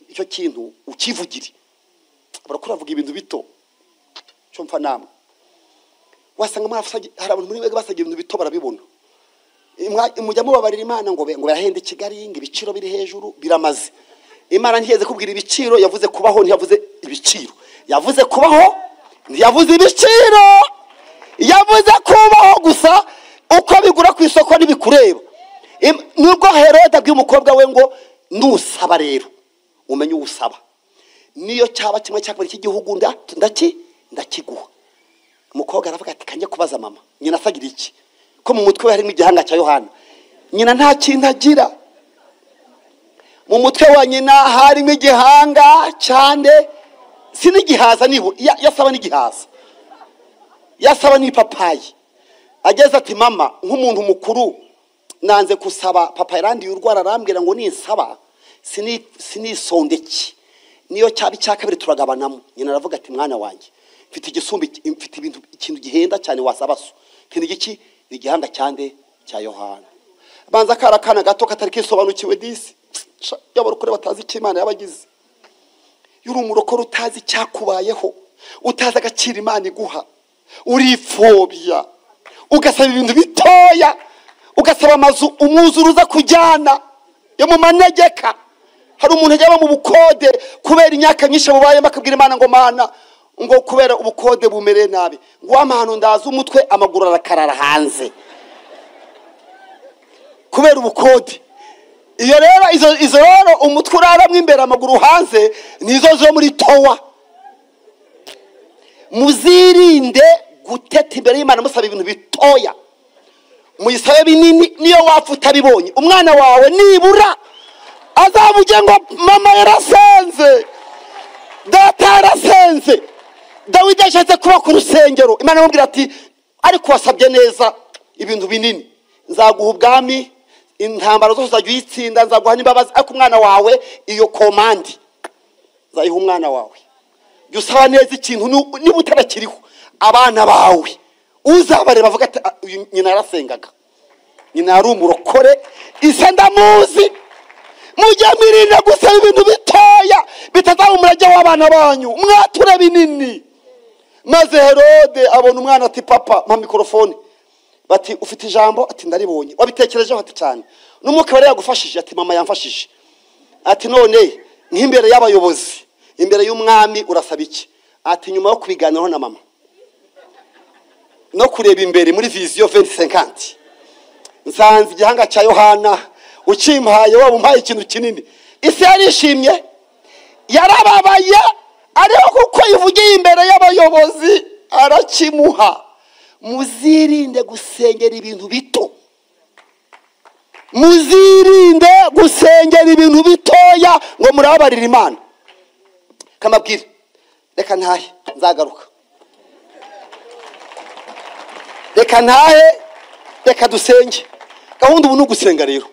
icyo kintu ukivugire. Barakora avuga ibintu bito cyo mfa namwe. Wasanga hari abantu muri mwebwe basabye ibintu bito barabibona. Mujya mubabarira Imana ngo birahenda i Kigali, ngo ibiciro biri hejuru, biramaze. Imana ntiyeze kubwira ibiciro, yavuze kubaho, ntiyavuze ibiciro. Yavuze kubaho, ntiyavuze ibiciro. Yavuze kubaho gusa, uko bigura ku isoko ntibikureba. Nubwo Herode abwiye umukobwa we ngo nusaba rero umenye uwusaba, niyo cyaba kimwe cya kabiri cy'igihugu ndakiguha. Umukobwa aravuga ati kanjye kubaza mama, nyina asagira iki ko mu mutwe we harimo igihanga cya Yohana? Nyina nta kintu agira. Mu mutwe wa nyina harimo igihanga cyane, si n'igihaza, niho yasaba n'igihaza, yasaba n'ipapayi. Ageze ati mama, nk'umuntu mukuru nanze kusaba, papa yarandiye urwara arambwira ngo ninsaba sinisondeke, niyo cyaba icya kabiri turagabanamo. Nyina aravuga ati mwana wanjye, mfite igisumbi, mfite ibintu, ikintu gihenda cyane wasaba so. Ikintu giki? Ni igihanga cyande cya Yohana. Banza karakana gato katari kisobanukiwe disi. Y'abarokore batazi icyo Imana yabagize. Yuri umurokore utazi cyakubayeho, utazi agaciro Imana iguha, urifobya, ugasaba ibintu bitoya, ugasaba amazu umwuzuru uza kujyana yo mu manegeka. Hari umuntu ajya mu bukode kubera imyaka myinshi bubayemo, akabwira Imana ngo Mana, ngo kubera ubukode bumereye nabi, ngo wamahano ndaza umutwe amaguru arakarara hanze kubera ubukode. Iyo rero izo rero umutwe uraramwe imbere amaguru hanze, nizo zo muri towa. Muzirinde guteta imbere y'Imana musaba ibintu bitoya, muyisabe binini. Niyo wapfa utabibonye, umwana wawe nibura azavuge ngo mama yarasenze, data yarasenze. Dawidi yashatse kuba ku rusengero, Imana imubwira ati ariko wasabye neza ibintu binini, nzaguha ubwami, intambara zose uzajya uyitsinda, nzaguha n'imbabazi, ariko umwana wawe iyo komandi nzayiha umwana wawe. Jya usaba neza ikintu niba utarakiriho, abana bawe uzabareba avuga ati uyu nyina yarasengaga, nyina yari umurokore, ise ndamuzi. Mujye mwirinda gusaba ibintu bitoya bitazaba umurage w'abana banyu, mwature binini. Maze Herode abona umwana ati papa mpa mikorofone. Bati ufite ijambo? Ati ndaribonye. Wabitekerejeho? Ati cyane. N'umwuka wari yagufashije? Ati mama yamfashije. Ati none nk'imbere y'abayobozi, imbere y'umwami urasaba iki? Ati nyuma yo kubiganiraho na mama no kureba imbere muri vision 2050, nsanze igihanga cya Yohana ukimpaye, waba umpaye ikintu kinini. Isi yarishimye, yarababaye, ariko kuko ivugiye imbere y'abayobozi arakimuha. Muzirinde gusengera ibintu bito, muzirinde gusengera ibintu bitoya ngo murababarire Imana. Kamabwire, reka ntahe nzagaruka, reka ntahe, reka dusenge. Gahunda ubu ni ugusenga rero.